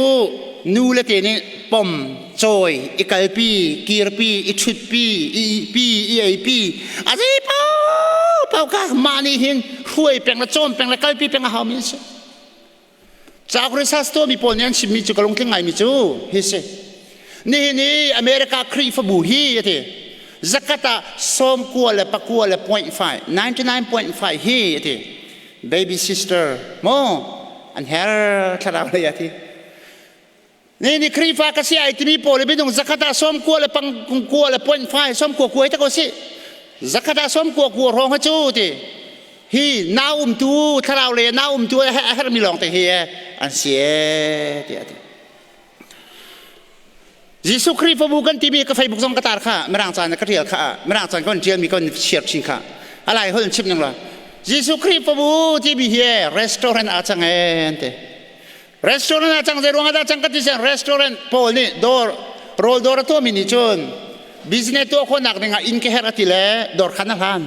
Speaker 1: nu le te nih pom, cawi, i kalpi, kirpi, i ṭhutpi, i ihpi, i eipi. A zei pau pau ka mah nih hin hruai peng le cawm peng le kalpi peng a haumi an si. Cauk research tuahmi pawl nih an chimmi cu ka lungtling ngaimi cu hi si. Nihin i America Khrihfabu hi a ti. Zakat ah sawmkua le pakua le point five, 99.5 hi a ti. Baby sister mo an her thlarau lei a ti. Ni ni Khrihfa ka si ai timi pawl i minung zakhat ah sawmkua le pangkua le point five sawmkua kuai tak si. Zakhat ah sawmkua kua hrawng ha cu ti. Hi nau umtu thlarau le nau umtu a hermi lawng te hi an si e ti a ti. Jesuh Khrihfabu kan timi ka Facebook zong ka tar kha mirang caan ka tial kha mirang caan kan tial mi kan share chin kha alai hol chim ning la Jesuh Khrihfabu timi hi restaurant a chang en te restaurant a chang zei ruang ah chang ka ti sen restaurant pawl nih dawr rawl dawr a tuah mi nih cun business tuah khawhnak ding ah inn ka herh ati le dawr khan a hlan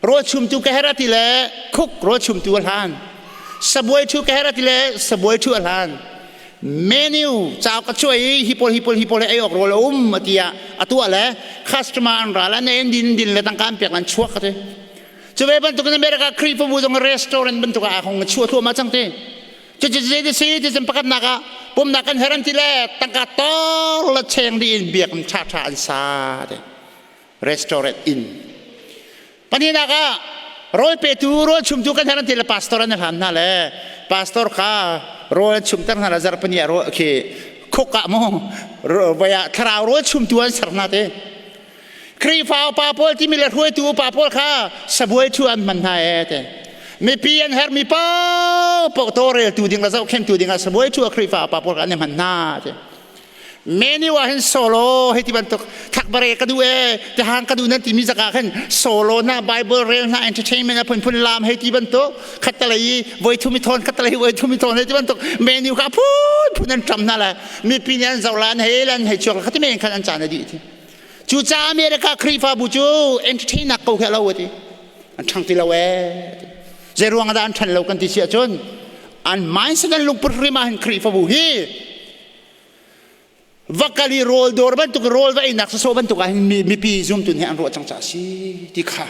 Speaker 1: rawl chumtu ka herh ati le khuk rawl chumtu a hlan sabuai thu ka herh ati le sabuai thu a hlan menu chau ka chuai i hi pawl hi pawl hi pawl ei awk rawl a um ati ah a tuah le customer an ra la ne din din le tangka an pek lan chuak ka ti cu ve bantuk in America Khrihfabu zong restaurant bantuk ah hong chuah thluahmah cang ti cu cu zei ti si ti cun pakhatnak ah pumnak kan her an ti le tangka tor la cheng di in biak tha tha an sa ti restaurant inn pahnihnak ah rawl petu rawl chumtu kan herh an ti le pastor an hlan hna le pastor kha rawl an chumter hna le zarhpini ah rawl khi khuk ah mu voi ah thlarau rawl chumtu an ser hna te Khrihfa upa pawl timi le hruaitu upa pawl kha sabuai thu an hman hna e te mipi an hermi paohpaoh tawlreltu ding le zohkhentu ding ah sabuai thu a Khrihfa upa pawl kha an i hman hna te Menu ah hin solo hei ti bantuk thakbare ka duh e tihang ka duh nan timi zaka khan solo na Bible rel na entertainment a phunphun lam hei ti bantuk khattalei i voi thum i thawn khattalei voi thum i thawn hei ti bantuk menu kha phun phun an ṭam hna le mipi nih an zoh la an hei lan hei chuak khati men khan an caan a dih ti cucaah America Khrihfabu cu entertain nak ko khi a lo ti an ṭhang ti lo e zei ruang ah dah an ṭhan lo kan ti si ahcun an mindset an lungput hrim ah hin Khrihfabu hi va kal i rawl dawr bantuk rawl va einak sawsawh bantuk ah hin mipi zumtu nih an ruah cang caah si ti kha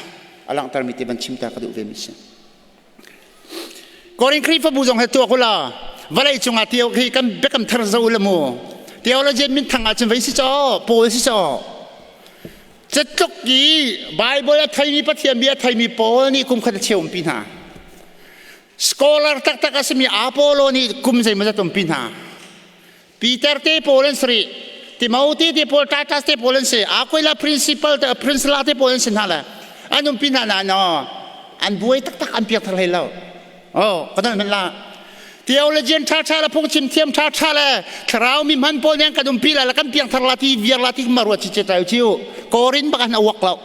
Speaker 1: a langhtermi te van chim ta ka duh ve mi si. Korin Khrihfabu zong he tuak ula vawlei cungah tio khi kan biakam thar zo ula mu theologian min thang ahcun vei si caw Paul si caw catluk i Bible a theimi Pathian bia a theimi Paul nih kum khat a cheu umpi hna Scholar taktak a simi Apollo nih kum zeimawzat umpi hna. Peter te pawl an si rih. Timothy te pawl, Titus te pawl an si. Aquila principal te, Priscilla te pawl an si hna le. An umpi hna na no. An buai taktak an piak thar hlei lo. Oh, ka dal la. Theologian tha tha le phungchim thiam tha tha le thlarau mi hman pawl nih kan umpi la le kan piang thar la ti viar la ti ma ruat chi che tai chiu. Korin bak an awak lo.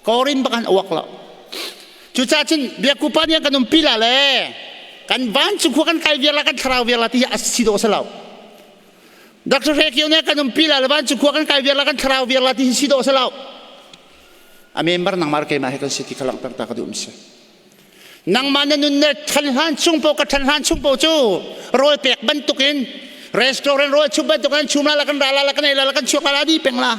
Speaker 1: Korin bak an uak lo. Cucaah cun biakupa nih kan umpi la le kan vancung khua kan kai viar la kan thlarau viar la ti hi a si dawh si lo. Dr. Hre Kio nih kan umpi la le vancung khua kan kai viar la kan thlarau viar la ti hi si dawh si lo. A member nangmah keimah he kan si ti kha langhter ta ka duh mi si. Nangmah na nun na ṭhan hlan chung paoh ka ṭhan hlan chung paoh cu rawl pek bantukin restaurant rawl chum bantukin chum la la kan ra la la kan ei la la kan chuak la la di peng la.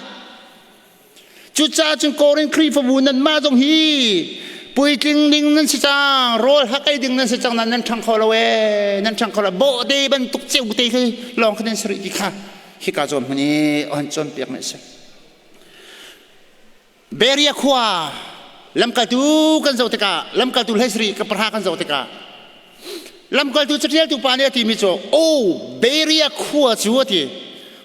Speaker 1: Cucaah cun Korin Khrihfabu nanmah zong hi puitling ding nan si cang, rawl hak ei ding nan si cang, nan ṭhang kho lo ee, nan ṭhang kho lo. Bawhte bantuk ceute khi lawng kha nan si rih ti kha hika zawn hmun i an cawnpiak mi a si. Beria khua lamkaltu kan zoh tikah lamkaltu hlei ka pahra kan zoh tikah lamkaltu caṭialtu pa nih a timi cu o Beria khua cu a ti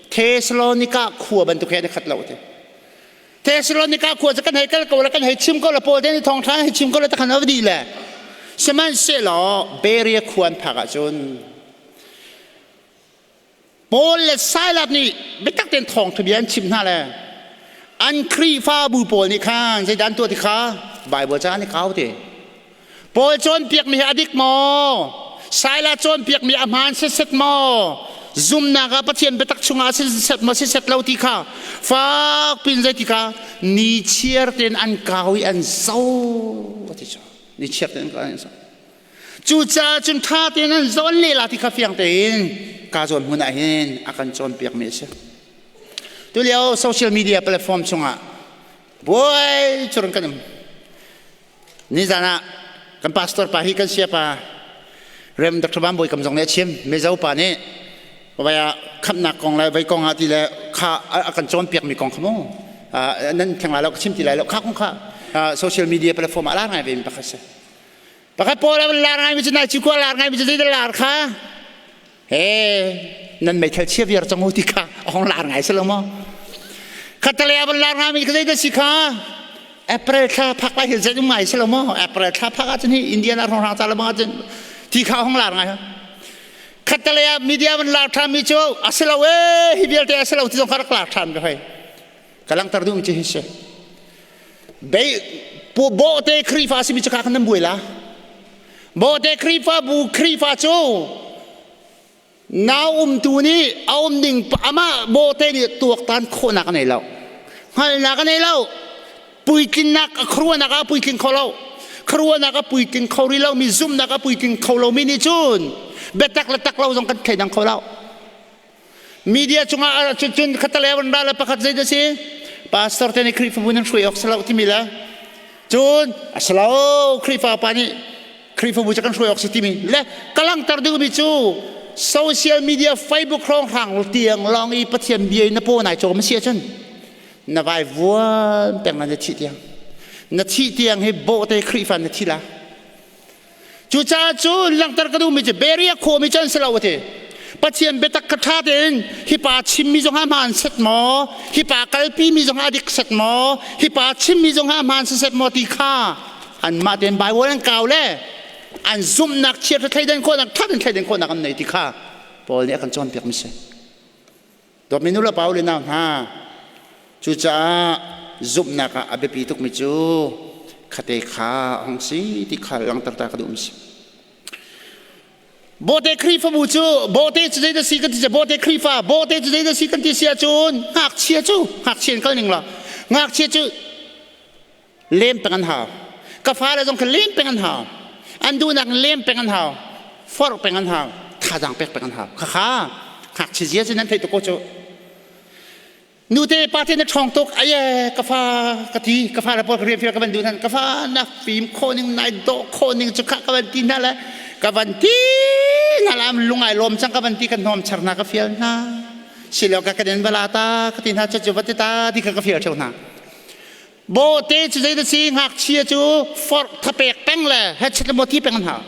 Speaker 1: Thessalonika khua bantuk he an i khat lo a ti. Thessalonika khua cu kan hei kal ko le kan hei chim ko le Paul te nih thawngṭha hei chim ko le takhan a va dih le sihmanhsehlaw Beria khua an phak ahcun Paul le Silas nih biatak tein thawngṭha bia an chimh hna le an Khrihfabu pawl nih khan zeidah an tuah ti kha Baibal ca an i kau ti. Paul cawnpiakmi hi a dik maw? Silas cawnpiakmi a hmaan sitset maw? Zumnak ah Pathian biatak chungah si set maw si set lo ti kha fak pin zei ti kha ni chiar tein an kau i an zo ti cu ni chiar tein an kau an zo. Cucaah cun ṭha tein an zawn lehla ti kha fiang tein ka zawn hmun ah hin a kan cawnpiak mi a si. Tulio social media platform chungah buai curun kan um. Nizan ah kan pastor pa hi kan siapa Rem Dr. Bam Bawi Kam zong nih a chim. Mizo pa nih vai ah khamnak kong le vai kong ah ti le kha a kan cawnpiak mi kong kha mu nan theng lai lo ka chim ti lai lo kha kong kha social media platform ah lar ngai ve mi pakhat si. Pakhat pawl a lar ngai mi cu nai cu lar ngai mi cu zeidah lar kha he nan meithal chia viar cang u ti kha a hong lar ngai si lo maw khatale a van lar ngai mi kha zeidah si kha April thla phak lai hi zei um ngai si lo maw April thla phak ahcun hi Indian ah hrongrang ca le bang ahcun ti kha hong lar ngai khatale ah media van lar ṭhan mi cu a si lo ee hi vialte a si lo ti zong kha rak lar ṭhan ve hoi ka langhter duh mi cu hi si bei bawhte Khrihfa simi cu kha kan nan buai la Bawhte Khrihfabu Khrihfa cu nau umtu nih a um ding amah bawhte nih tuaktan khawhnak a nei lo. Hngalhnak a nei lo. Puitlinnak a khuaruahnak ah puitling kho lo. Khuaruahnak a puitling kho rih lomi zumhnak a puitling kho lomi nih cun biatak le tak lo zong kan thleidang kho lo. Media cungah cun khatale van ra le pakhat zei dah si? Pastor te nih Khrihfabu nan hruai awk si lo timi le cun a si lo Khrihfa pa nih Khrihfabu cu kan hruai awk si timi le ka langhter duhmi cu social media Facebook hrawnghrang tiang lawng i Pathian bia in na paw nai cawm a si ahcun na vai vuan peng na thih tiang na thih tiang hi bawhte Khrihfa na thi la. Cucaah cu langhter ka duhmi cu Beria khuami cu an si lo a ti. Pathian biatak kha ṭha tein hi pa chimmi zong ah hmaan set maw, hi pa kalpimi zong ah dik set maw, hi pa chimmi zong ah hmaan set maw ti kha anmah tein Bible an kau le an zumhnak chiat thleidan khawhnak ṭha tein thleidan khawhnak an nei ti kha Paul nih a kan cawnpiak mi si. Dawtmi nu le pa le nau hna, cucaah zumhnak ah a biapi tukmi cu khate kha a hung si ti kha langhter ta ka duh mi si. Bawhte Khrihfabu cu bawhte cu zeidah si kan ti bawhte Khrihfa bawhte cu zeidah si kan ti si ahcun ngakchia cu ngakchia in kal ning law ngakchia cu lem peng an hau. Ka fale zong kha lem peng an hau. An duhnak in lem peng an hau. Forh peng an hau. Thazaang pek peng an hau. Khakha ngakchia zia cu nan theih tuk ko cu. Nute pa te na ṭhawng tuk aye ka fa ka ti ka fa le pawl ka rian fial ka van duh hna ka fa na fim khawh ning nai dawh khawh ning cu kha ka van ti hna le ka van ti hna la lungai lawm cang ka van ti ka hnom char hna ka fial hna silo ka ka den vala ta ka ti hna cu va ti ta ti kha ka fial ṭheu hna Bawhte cu zei si ngakchia cu forh thapek peng le hechet le mawti peng an hau.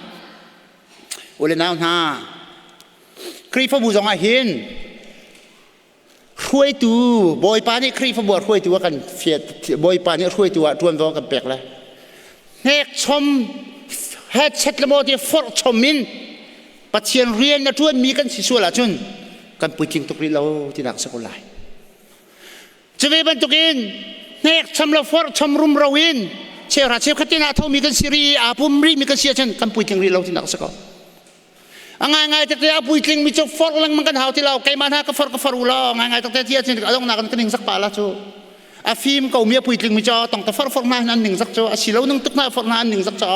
Speaker 1: Ule nau hna, Khrihfabu zong ah hin hruaitu Bawipa nih Khrihfabu ah hruaitu a kan fiat Bawipa nih hruaitu ah ṭuanvo kan pek le hnek chom hechet le mawti forh chom in Pathian rian na ṭuanmi kan si sual ahcun kan puitling tuk rih lo tinak si ko lai. Cuve bantukin hnekcham le forhcham rumro in cheuhra cheukhat tin ah thomi kan si rih i aa pum rihmi kan si ahcun kan puitling rih lo tinak a si ko. A ngaingai takte a puitling mi cu forh lengmang kan hau ti lo. Keimah hna ka forh ka forh u law ngaingai takte ti ahcun a donghnak in ka ningzak pah la cu. A fim ko mi a puitling mi cu tong ta forh forh hna hin an ningzak cu a si lo nung tuk hna forh hna an ningzak cu.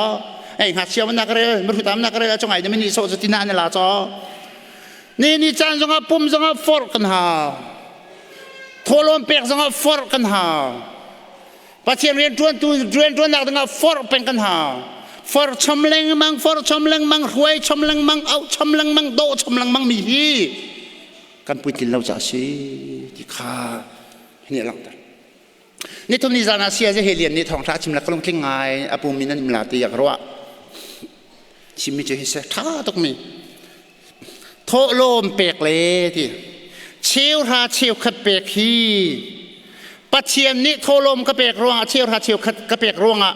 Speaker 1: Ei ngakchia man na ka rel mirhutam na ka rel cu ngai na min so cu tina na la cu. Ni ni caan zongah pum zongah forh kan hau. Thawhlawm pek zongah forh kan hau. Pathian rianṭuantu rianṭuannak dingah forh peng kan hau. Forh chom lengmang, forh chom lengmang, hruai chom lengmang, auh chom lengmang, dawh chom lengmang mi hi kan puitlin lo caah si ti kha hi nih a langhter. Nithum ni zan ah Saya Helian nih thawngṭha a chim le ka lungtling ngai a pum in an um la ti a ka ruah. Chimmi cu hi si ṭha tukmi. Thawhlawm pek le ti cheuhra cheukhat pek hi Pathian nih thawhlawm ka pek ruangah cheuhra cheukhat ka pek ruangah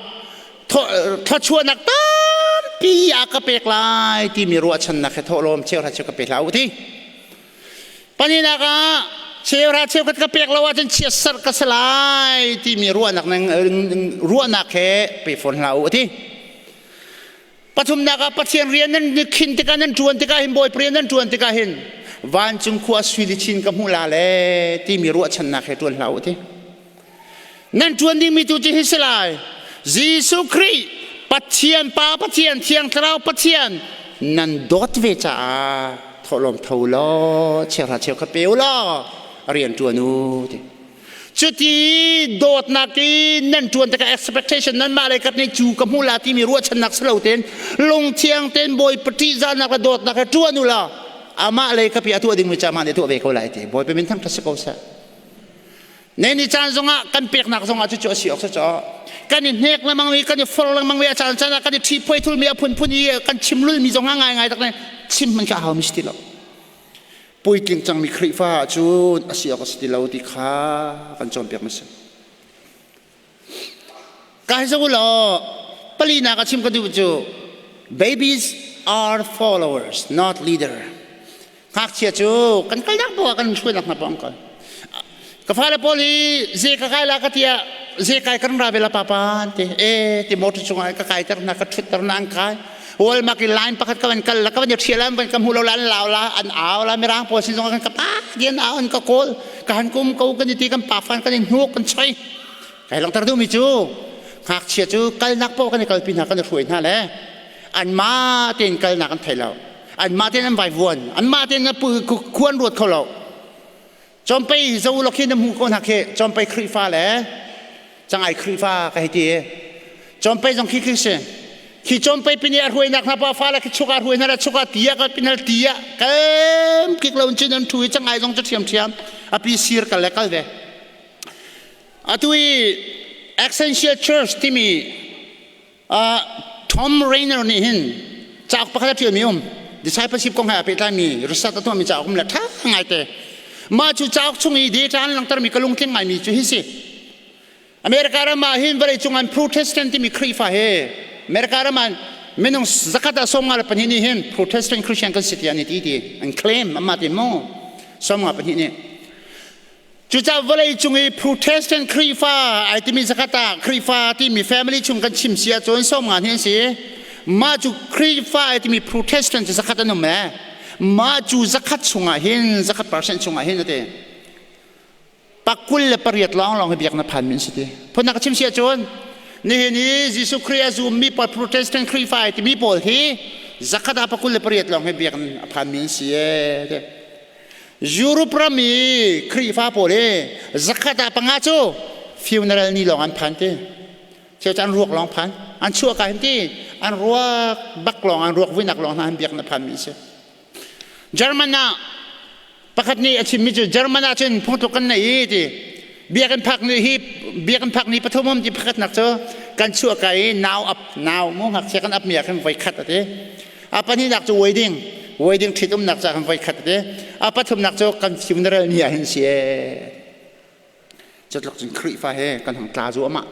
Speaker 1: thluachuahnak tampi a ka pek lai timi ruahchannak he thawhlawm cheuhra cheukhat pe hlah u ti. Pahnihnak ah cheuhra cheukhat ka pek lo ahcun chiatserh ka si lai timi ruahnak ruahnak he pe fawn hlah u ti. Pathumnak ah Pathian rian nan khin tikah nan ṭuan tikah hin Bawipa rian nan ṭuan tikah hin Vancung khua sui chin ka hmuh la le timi ruahchannak he ṭuan hlah u ti. Nan ṭuan dingmi tu cu hi si lai. Jesuh Khrih Pathian Pa Pathian Thiang Thlarau Pathian nan dawt ve caah thawhlawm tho law cheuhra cheukhat pe u law rian ṭuan u ti. Cuti dawtnak i nan ṭuan tikah expectation nanmah lei kap nih cu ka hmu la timi ruahchannak si lo tein lungthiang tein Bawipa ṭihzahnak le dawtnak he ṭuan u law amah lei kap i a tuah dingmi cu amah nih a tuah ve ko lai ti. Bawipa min thangṭhat si ko seh. Ne ni caan zongah kan peknak zongah cucu a si awk si caw. Kan i hnek lengmang mi, kan i for lengmang mi, a caan caan ah kan i ṭhiphoi thulmi a phunphun i kan chim lulmi zong ah ngaingai tak ne chim hmanh kha a haumi si ti lo. Puitling cangmi Khrihfa ahcun a si awk a si ti lo ti kha kan cawnpiak mi si. Ka hi zoh law palinak a chim ka duh cu babies are followers not leader. Ngakchia cu kan kalnak poah kan hruainak hna poah an kal. Ka fale pawl hi ze ka kai la ka tiah ze kai kan ra ve la papa an ti. E ti motor cungah ka kai ter hna ka thut ter na an kai. Walmart i line pakhat ka van kal la ka van i ṭhial an van ka hmu lo la an lau la an au la mirang pawl sin zong kan ka pa ti an au an ka kawl ka han kum ko kan i ti kan pa fan kan i hnuk kan choi. Kai langhter duhmi cu ngakchia cu kalnak paoh kan i kalpi hna kan i hruai hna le anmah tein kalnak an thei lo. Anmah tein an vaivuan. Anmah tein khua an ruat kho lo. Cawmpei zo lo khi na hmu ko hna khi Cawmpei Khrihfa le cangai Khrihfa ka hei ti. Cawmpei zong khi khi si. Khi cawmpei pin i a hruainak hna pa fa le khi chuk ah hruai hna le chuk ah ti ah pin hal ti ah kem kik lo in cun an ṭhu i cangai zong cu ṭhiamṭhiam a pi sir kal le kal ve. Atu i Essential Church timi Tom Rainer nih hin cauk pakhat a ṭialmi um discipleship kong he aa pehtlaimi research a tuahmi cauk um le ṭha ngaite. Mah cu cauk chung i data an langhtermi ka lungtling ngaimi cu hi si. America ram ah hin vawleicung an Protestant timi Khrihfa he America ram ah minung zakhat ah 52 nih hin Protestant Christian kan si tiah an i ti ti an claim amah ti mu 52 nih. Cucaah vawleicung i Protestant Khrihfa ai timi zakhat ah Khrihfa timi family chung kan chim si ahcun 50 hi an si. Mah cu Khrihfa ai timi Protestant cu zakhat an um e. Mah cu zakhat chungah hin 100% chungah hin ati. 28 lawnglawng hi biaknak phanmi an si ti. Phunnak ka chim si ahcun nihin i Jesuh Khrih a zummi pawl Protestant Khrihfa ai timi pawl hi zakhat ah 28 lawng hi biakinn a phanmi an si e. Ti. Europe ram i Khrihfa pawl hi zakhat ah panga cu funeral ni lawng an phan ti. Cheu cu an ruak lawng phan. An chuah ka hin ti. An ruak bak lawng an ruak vuinak lawng hna an biak na phan mi si. German ah pakhat nih a chimmi cu German ah cun phungtluk kan nei i ti. Biakinn phak ni hi biakinn phak ni pathum um ti pakhatnak cu kan chuah ka i nau ap nau mu ngakchia kan ap mi ah khan voi khat a ti. A pahnihnak cu wedding wedding ṭhitumnak ca kan voi khat te. A pathumnak cu kan funeral ni ah hin si ee. Cutluk cun Khrihfa he kan hung tla zuahmah.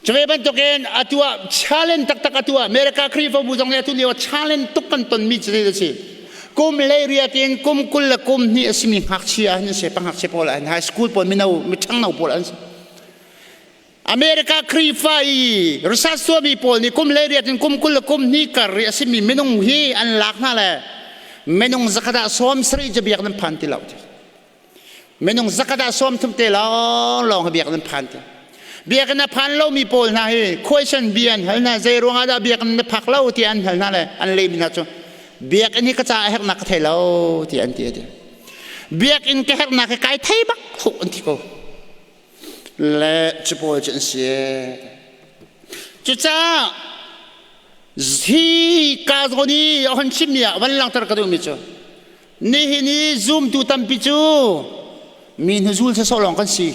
Speaker 1: Cuve bantukin atu ah challenge taktak atu ah America Khrihfabu zong nih atu lio challenge tuk kan tonmi cu zei si. Kum leiriat in kum 20 le kum hnih a simi ngakchia an si, pangakchia pawl an high school pawl mino miṭhangno pawl an si. America Khrihfa i research tuahmi pawl nih kum 18 in kum 20 le kum hnih kar i a simi minung hi an lak hna le minung zakhat ah 70 cu biak nan phan ti lo ti. Minung zakhat ah 30 te lawnglawng hi biak nan phan ti. Biakinn a phan lomi pawl hna hi question bia an hal hna zei ruangah dah biakinn na phak lo ti an hal hna le an lehmi hna cu biakinn hi ka caah a herhnak ka thei lo ti an ti a ti. Biakinn ka herhnak hi kai thei bak huk an ti ko. Le cu pawl cu an si. Cucaah hi ka zawn i a hon chimmi ah van langhter ka duhmi cu nihin i zumtu tampi cu mi hnuzul sawsawh lawng kan si.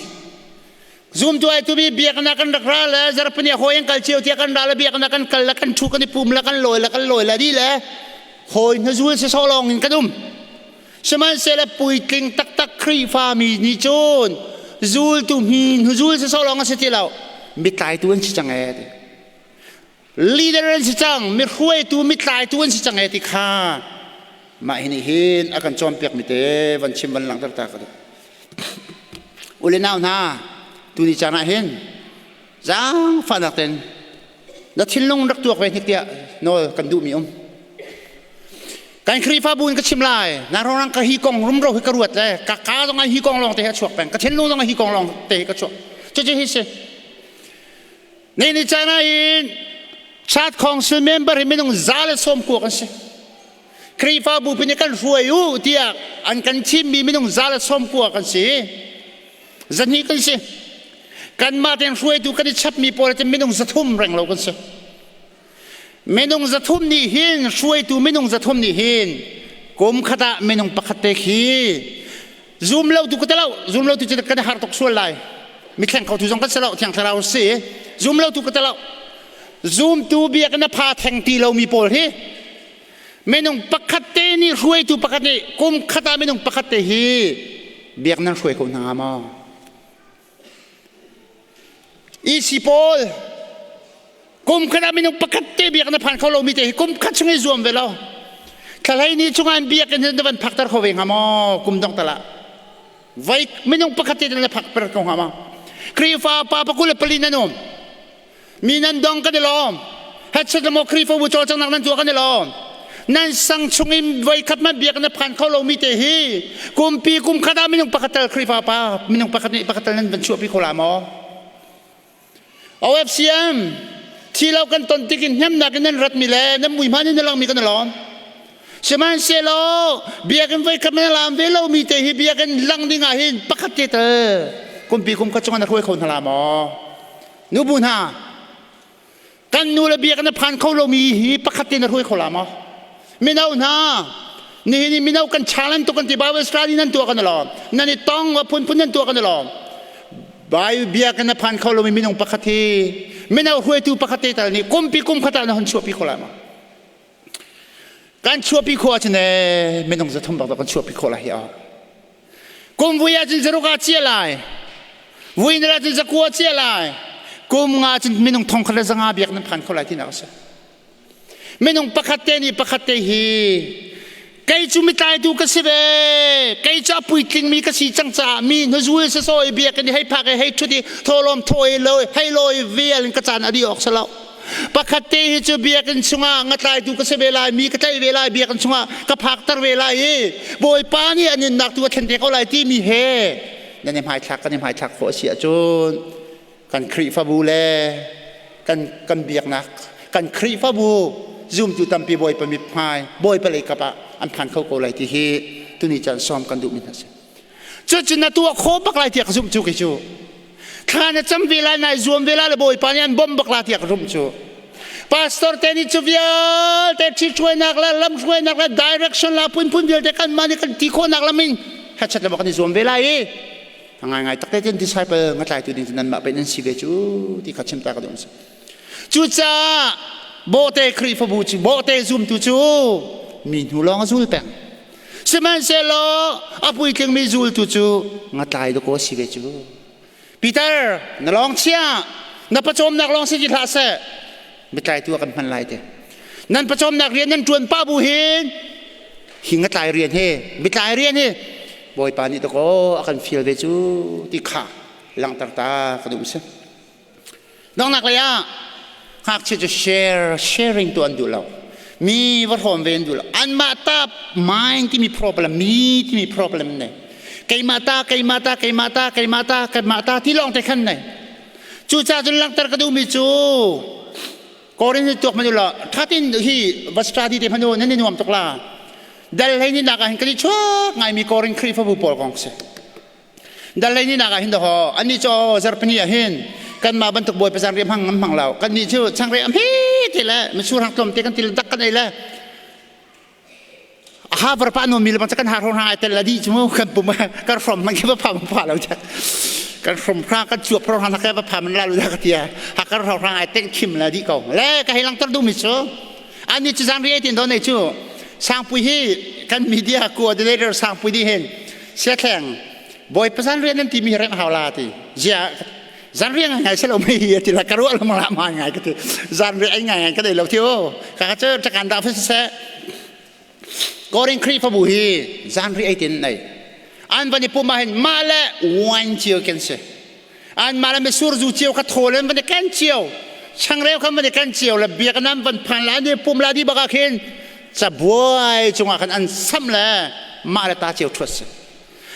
Speaker 1: Zumtu ai tumi biaknak kan rak ra le zarhpini hawi an kal cio tiah kan ra le biaknak kan kal le kan ṭhu kan i pum le kan lawi le kan lawi le dih le hawi hnuzul sawsawh lawng in kan um. Sihmanhsehlaw puitling taktak Khrihfami nih cun zultu mi hnuzul sawsawh lawng a si ti lo, mitlaitu an si cang ee ti. Leader an si cang, mi hruaitu, mitlaitu an si cang ee ti kha mah hi nih hin a kan cawnpiak mi te van chim van langhter ta ka duh. U le nau hna, tuni caan ah hin zaangfahnak ten na thinlung rak tuak ve hnik tiah nawl kan duhmi um. Kan Khrihfabu in ka chim lai. Na rorang ka hi kong rumro hi ka ruat le ka ka zong hi kong lawng te hi a chuak peng. Ka thinlung zong hi kong lawng te hi ka chuak. Cucu hi si. Ni ni caan ah hin Church Council member hi minung 110 kan si. Khrihfabu pin kan hruai u tiah an kan thimmi minung 190 kan si. 200 kan si. Kanmah tein hruaitu kan i chapmi pawl cu minung 300 reng lo kan si. Minung 300 nih hin hruaitu minung 300 nih hin kum khat ah minung pakhat te khi zum lo tu ka telo zum lo tu cu kan har tuk sual lai mithleng kho tu zong kan si lo thiang thlarau si zum lo tu ka telo zumtu biakinn a pha theng ti lomi pawl hi minung pakhat te nih hruaitu pakhat nih kum khat ah minung pakhat te hi biak nan hruai ko hna maw? EC pawl kum khat ah minung pakhat te biak na phan kho lomi te hi kum khat chung i zuam ve lo thlalei ni chungah in biakinn na van phakter kho ve hnga maw kum dong tal ah voi minung pakhat te na phak per ko hnga maw Khrihfa pa pakul le pali nan um mi nan dong kan i lawm headset maw Khrihfabu cawlcanghnak nan tuah kan i lawm nan sang chung in voi khat man biak na phan kho lomi te hi kumpi kum khat ah minung pakhat tal Khrihfa pa minung pakhat nih pakhat tal nan van chuahpi kho la maw OFCM thi lo kan ton tikin hnemnak in nan ratmi le nan mui hman in na langmi kan i lawm sihmanhsehlaw biakinn voi khat man lam ve lomi te hi biakinn lang ding ah hin pakhat te tal kumpi kum khat chungah na hruai kho hna la maw Nubu hna, kan nu le biak na phan kho lomi hi pakhat te na hruai kho la maw? Mino hna, nihin i mino kan challenge tuk kan ti Bible study nan tuah kan lawm. Nan i tong wa phunphun nan tuah kan lawm. Bible biak na phan kho lomi minung pakhat hi mino hruaitu pakhat te tal nih kumpi kum khat ah na hon chuahpi kho la maw? Kan chuahpi khawh ahcun ee minung 300 bak kan chuahpi khawh lai hi a. Kum vui ahcun 600 ah chia lai. Vui na ahcun 900 chia lai. Kum nga cun minung 1500 biak nan phan kho lai tinak a si. Minung pakhat te nih pakhat te hi kei cu mitlaitu ka si ve kei cu a puitlingmi ka si cang caah mi hnuzul sasawi biakinn i hei phak i hei ṭhut i thawlawm thawi lo hei lawi vial in ka caan a dih awk si lo Pakhat te hi cu biakinn chungah ngatlaitu ka si ve lai, mi ka tlaih ve lai, biakinn chungah ka phakter ve lai i Bawipa nih a nunnak tu a thlen te ko lai timi he nan i hmaithlak kan i hmaithlak khawh a si ahcun kan Khrihfabu le kan kan biaknak kan Khrihfabu zumtu tampi Bawipa mithmai Bawipa lei kap ah an phan kho ko lai ti hi tuni caan sawm kan duhmi hna si. Cucu na tuah khawh bak lai tiah ka zumh cu kei cu. Thla na cam ve lai, nai zuam ve lai le Bawipa nih an bawmh bak la tiah ka zumh cu. Pastor te nih cu vialte ṭhithruainak le lamhruainak le direction la phunphun vialte kanmah nih kan ti khawhnak lam in hechet le kan i zuam ve lai i a ngaingai takte tin disciple ngatlaitu ding cu nanmah pei nan si ve cu ti kha chim ta ka duh si. Cucaah bawhte Khrihfabu cu bawhte zumtu cu mi hnu lawng a zul peng. Sihmanhsehlaw a puitlingmi zultu cu ngatlai dakaw si ve cu. Peter, na lawng chia, na pawcawmnak lawng si ti hlah seh. Biatlaitu ah kan hman lai te. Nan pawcawmnak rian nan ṭuan pah bu hin hi ngatlai rian hi, biatlai rian hi Bawipa nih dakaw a kan fial ve cu ti kha langhter ta ka duh si. Donghnak lei ah ngakchia cu share sharing tu an duh lo. Mi va hrawm ve an duh lo. Anmah ta mine timi problem, mi timi problem nei. Keimah ta, keimah ta, keimah ta, keimah ta, keimah ta ti lawng te khan nei. Cucaah cun langhter ka duhmi cu Korin hi tuak manu la thatin hi va study te manu nan i nuam tuk la. Dal hlei ni nak ah hin kan i chuak ngaimi Korin Khrihfabu pawl kong si. Dal ni nak ah hin daw annih cu zarpini ah hin kanmah bantuk bawi pasang riam hang hmang lo kannih cu changreu am hi ti le mitsur hang tlawm te kan til dak kan ei le ha var pa no mi le bang kan har hong ai tel la di chu kan pum kan from man ke ba pha pha lo cha kan from hra kan chuap hro hang ke ba pha man la lu da ka tia ha kan hro hang ai teng khim la di ko le ka hi lang tar du mi chu ani chu zang ri tin do nei chu sangpui hi kan media coordinator sangpui di hin Siathleng bawipa zan rian nan timi rem hau la ti zia zan rian ngai se lo mei hi ti la ka ruah lo la ma ngai ka ti zan rian ai ngai ngai ka dei lo ti o ka ka che takan da fa se Korin Khrihfabu hi zan ri ai tin nei an van i pum ah hin mah le wine cio ken si an mah le misur zu cio kha thawl in van i ken cio changreu kha van i ken cio le biakinn an van phan la an i pum la di bak ah khin. Cabuai cungah khan an sam le mah le ta cio ṭhuat si.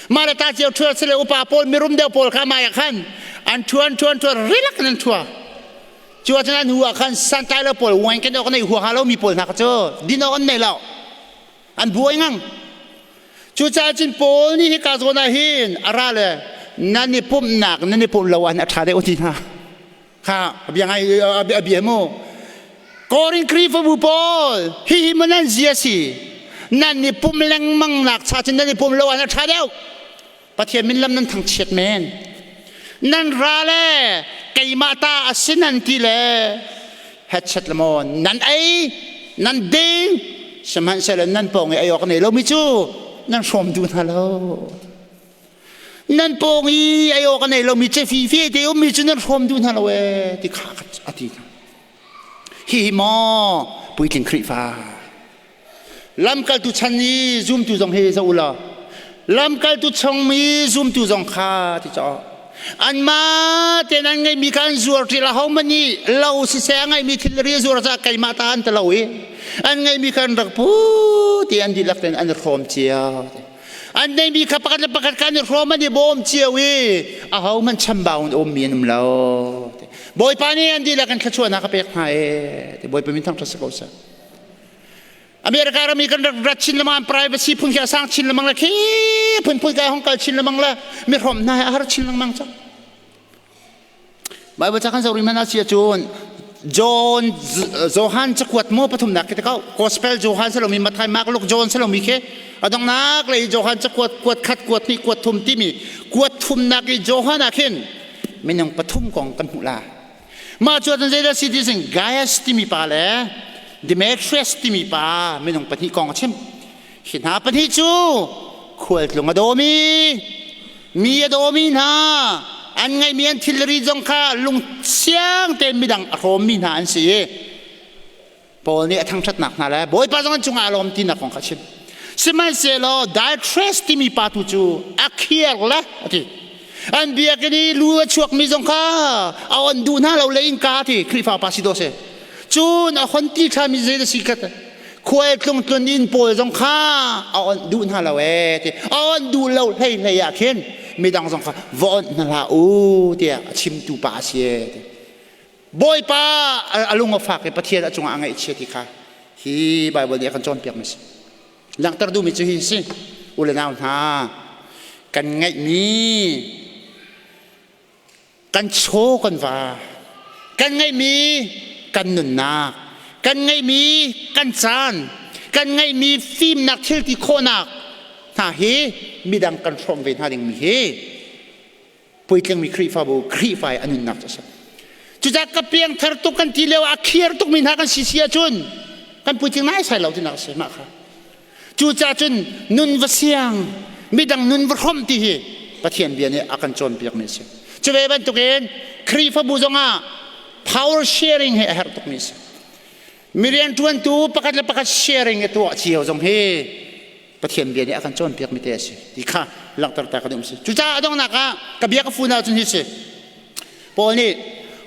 Speaker 1: Mah le ta cio ṭhuat si le upa pawl mirum deuh pawl kha mah ah khan an ṭhuan ṭhuan ṭhuan rilak in an ṭhua. Cu ahcun an hu ah khan santlai lo pawl wine kan awk nei huaha lo mi pawl hna kha cu din awk an nei lo. An buai ngang. Cucaah cun Paul nih hika zawn ah hin a ra le nan i pumhnak nan i pumh lo ah a ṭha deuh ti hna. Kha a bia ngai a bia mu. Korin Khrihfabu pawl hihi maw nan zia si? Nan i pum lengmang nak cha cun nan i pum lo ah a ṭha deuh. Pathian min lam nan thangchiat men. Nan ra le keimah ta a si nan ti le headset le maw nan ei nan ding sihmanhsehlaw nan pawng i ei awk nei lomi cu nan hrawm duh hna lo. Nan pawng i ei awk a nei lomi cefife te ummi cu nan hrawm duh hna lo ee ti kha a ti hna. Hihi maw puitling Khrihfa Lamkaltu chan i zumtu zong hi zoh u law lamkaltu chungmi zumtu zong kha ti caw anmah tein an ngeihmi kha an zuar ṭi lo hohmanh nih lo siseh a ngeihmi thilri a zuar caah keimah ta an ti lo i an ngeihmi kha an rak pu ti an dihlak tein an i hrawm cio an ngeihmi kha pakhat le pakhat kha an i hrawm an i bawm cio i ahohmanh chambau in ummi an um lo Bawipa nih an dihlak in thluachuahnak a pek hna e Bawipa min thangṭhat si ko seh. America ram i kan rak rat chin lengmang privacy phun khi a sang chin lengmang le khi phunphun kai hong kal chin lengmang le mi hrom hna he a har chin lengmang cang. Bible ca kan zoh rih hmanh ah si ahcun John Johan cakuat maw pathumnak khi te kau Gospel Johan salomi Matthai Mark Luke John salomi khi adongnak lei Johan cakuat kuat khat kuat hnih kuat thum timi kuat thumnak i Johan ah khin minung pathum kong kan hmuh la. Mah cu ahcun zeidah si ti sin Gaius timi pa le Demetrius timi pa minung pahnih kong a chim. Hi hna pahnih cu khualtlung a dawmi, mi a dawmi hna, an ngeihmi an thilri zong kha lungsiang tein midang a hrawmmi hna an si i Paul nih a thangṭhatnak hna le Bawipa zong an cungah a lawm tinak kong kha a chim. Sihmanhsehlaw Diotrephes timi pa tu cu a khiar le a ti. An biakinn i lu a chuakmi zong kha a on duh hna lo le innka ti Khrihfa pa si dawh si. Cun a hon ti ṭhami zei da si khat khual tlung tlun inn pawl zong kha a on duh hna lo ee ti. A on duh lo hlei hlei ah khin midang zong kha va onh hna hlah u tiah a chimtu pa a si ee ti. Bawipa a lung a fak i Pathian a cungah a ngaihchia ti kha hi Baibal nih a kan cawnpiakmi a si. Langhter duhmi cu hi a si. U le nau hna, kan ngeihmi kan chaw kan va, kan ngeihmi kan nunnak, kan ngeihmi kan caan, kan ngeihmi fimnak thilti khawhnak hna hi midang kan hrawm ve hna dingmi hi puitlingmi Khrihfabu Khrihfa i a nunnak cu a si. Cucaah ka piangthar tuk kan ti lio ah a khiar tukmi hna kan si si ahcun kan puitling naisai lo tinak a si mah kha. Cucaah cun nun va siang, midang nun va hrawmh ti hi Pathian bia nih a kan cawnpiakmi a si. Cu ve bantukin Khrihfabu zongah power sharing hi a herh tukmi a si. Mi rianṭuantu pakhat le pakhat sharing i tuah cio zong hi Pathian bia nih a kan cawnpiakmi te a si ti kha langhter ta ka duh si. Cucaah a donghnak ah ka bia ka fun ahcun hi si. Paul nih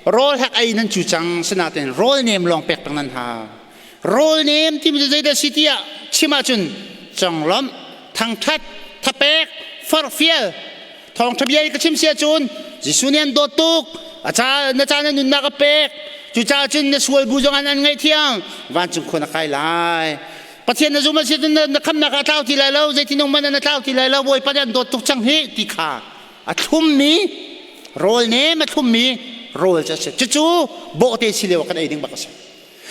Speaker 1: rawl hak ei nan cu cang sinain rawl nem lawng pek peng nan hau. Rawl nem timi cu zeidah si tiah chim ahcun conglawmh, thangṭhat, thapek, forhfial, thawngṭha bia i ka chim si ahcun Jesuh nih an dawt tuk, a ca na ca na nunnak a pek, cucaah cun na sual bu zong an an ngaihthiam, vancung khua na kai lai. Pathian na zum a si cun na khamnak ah tlau ti lai lo zeitin man na tlau ti lai lo Bawipa nih an dawt tuk cang hi ti kha a thlummi rawl nem a thlummi rawl cu a si cucu bawhte si lio kan ei ding bak a si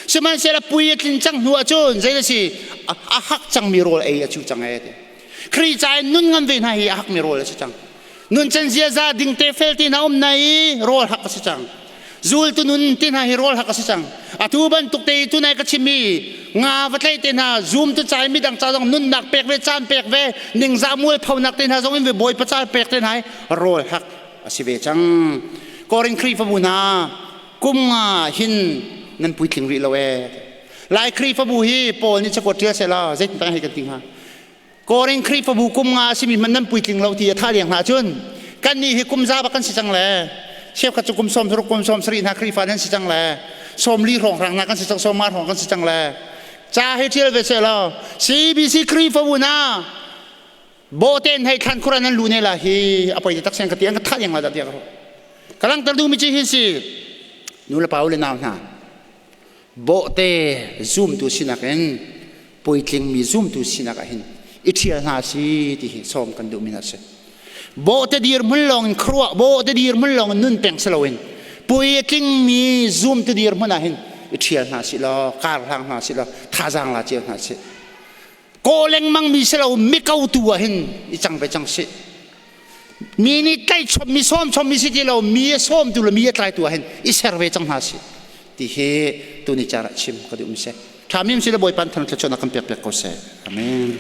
Speaker 1: sihmanhsehlaw pui a tlin cang hnu ahcun zei a si a hak cangmi rawl ei a cu cang e ti Khrih ca in nun ngam ve hna hi a hakmi rawl a si cang nun can ziaza dingte fel te hna um na i rawl hak a si cang zultu nun te hna hi rawl hak a si cang atu bantuk te tu nai ka chimmi nga va tlaih te hna zum tu cai midang ca zong nunnak pek ve caan pek ve ningzah mual phonak te hna zong in ve bawipa ca pek te hna hi rawl hak a si ve cang Korin Khrihfabu hna kum nga hin nan puitling rih lo ee Lai Khrihfabu hi Paul nih cakuat ṭial sehla zeitin tang hei kan ti hnga Korin Khrihfabu kum nga a simi hmanh nan puitling lo ti a tha leng hna cun kannih hi kum za bak kan si cang le cheukhat cu kum 60 kum 70 hna Khrihfa nan si cang le 40 hrawng hrang hna kan si cang 50 hrawng kan si cang le. Ca hi ṭial ve seh law CBC Khrihfabu hna bawhte hei thlan khur an lu ne la hi a poi tak sen ka ti an ka thah ding la dah tiah ka ruah. Ka langhter duhmi ci hi si nu le pa u le nau hna bawhte zumtu sinak in puitlingmi zumtu sinak ah hin i ṭhial hna si ti hi sawm kan duhmi hna si. Bawhte dirhmun lawng in khuaruah, bawhte dirhmun lawng in nun peng si loin puitlingmi zumtu dirhmun ah hin i ṭhial hna si law, kar hlang hna si law, thazaang la cio hna si. Kaw lengmang mi si lo miko tu ah hin i cang ve cang si. Mi nih tlaihchom mi sawmchom mi si ti lo mi a sawmtu le mi a tlaitu ah hin i ser ve cang hna si ti hi tuni car ah chim ka duh mi si. Ṭha mi si le Bawipa thang thluachuahnak kan pek piak ko seh. Amen.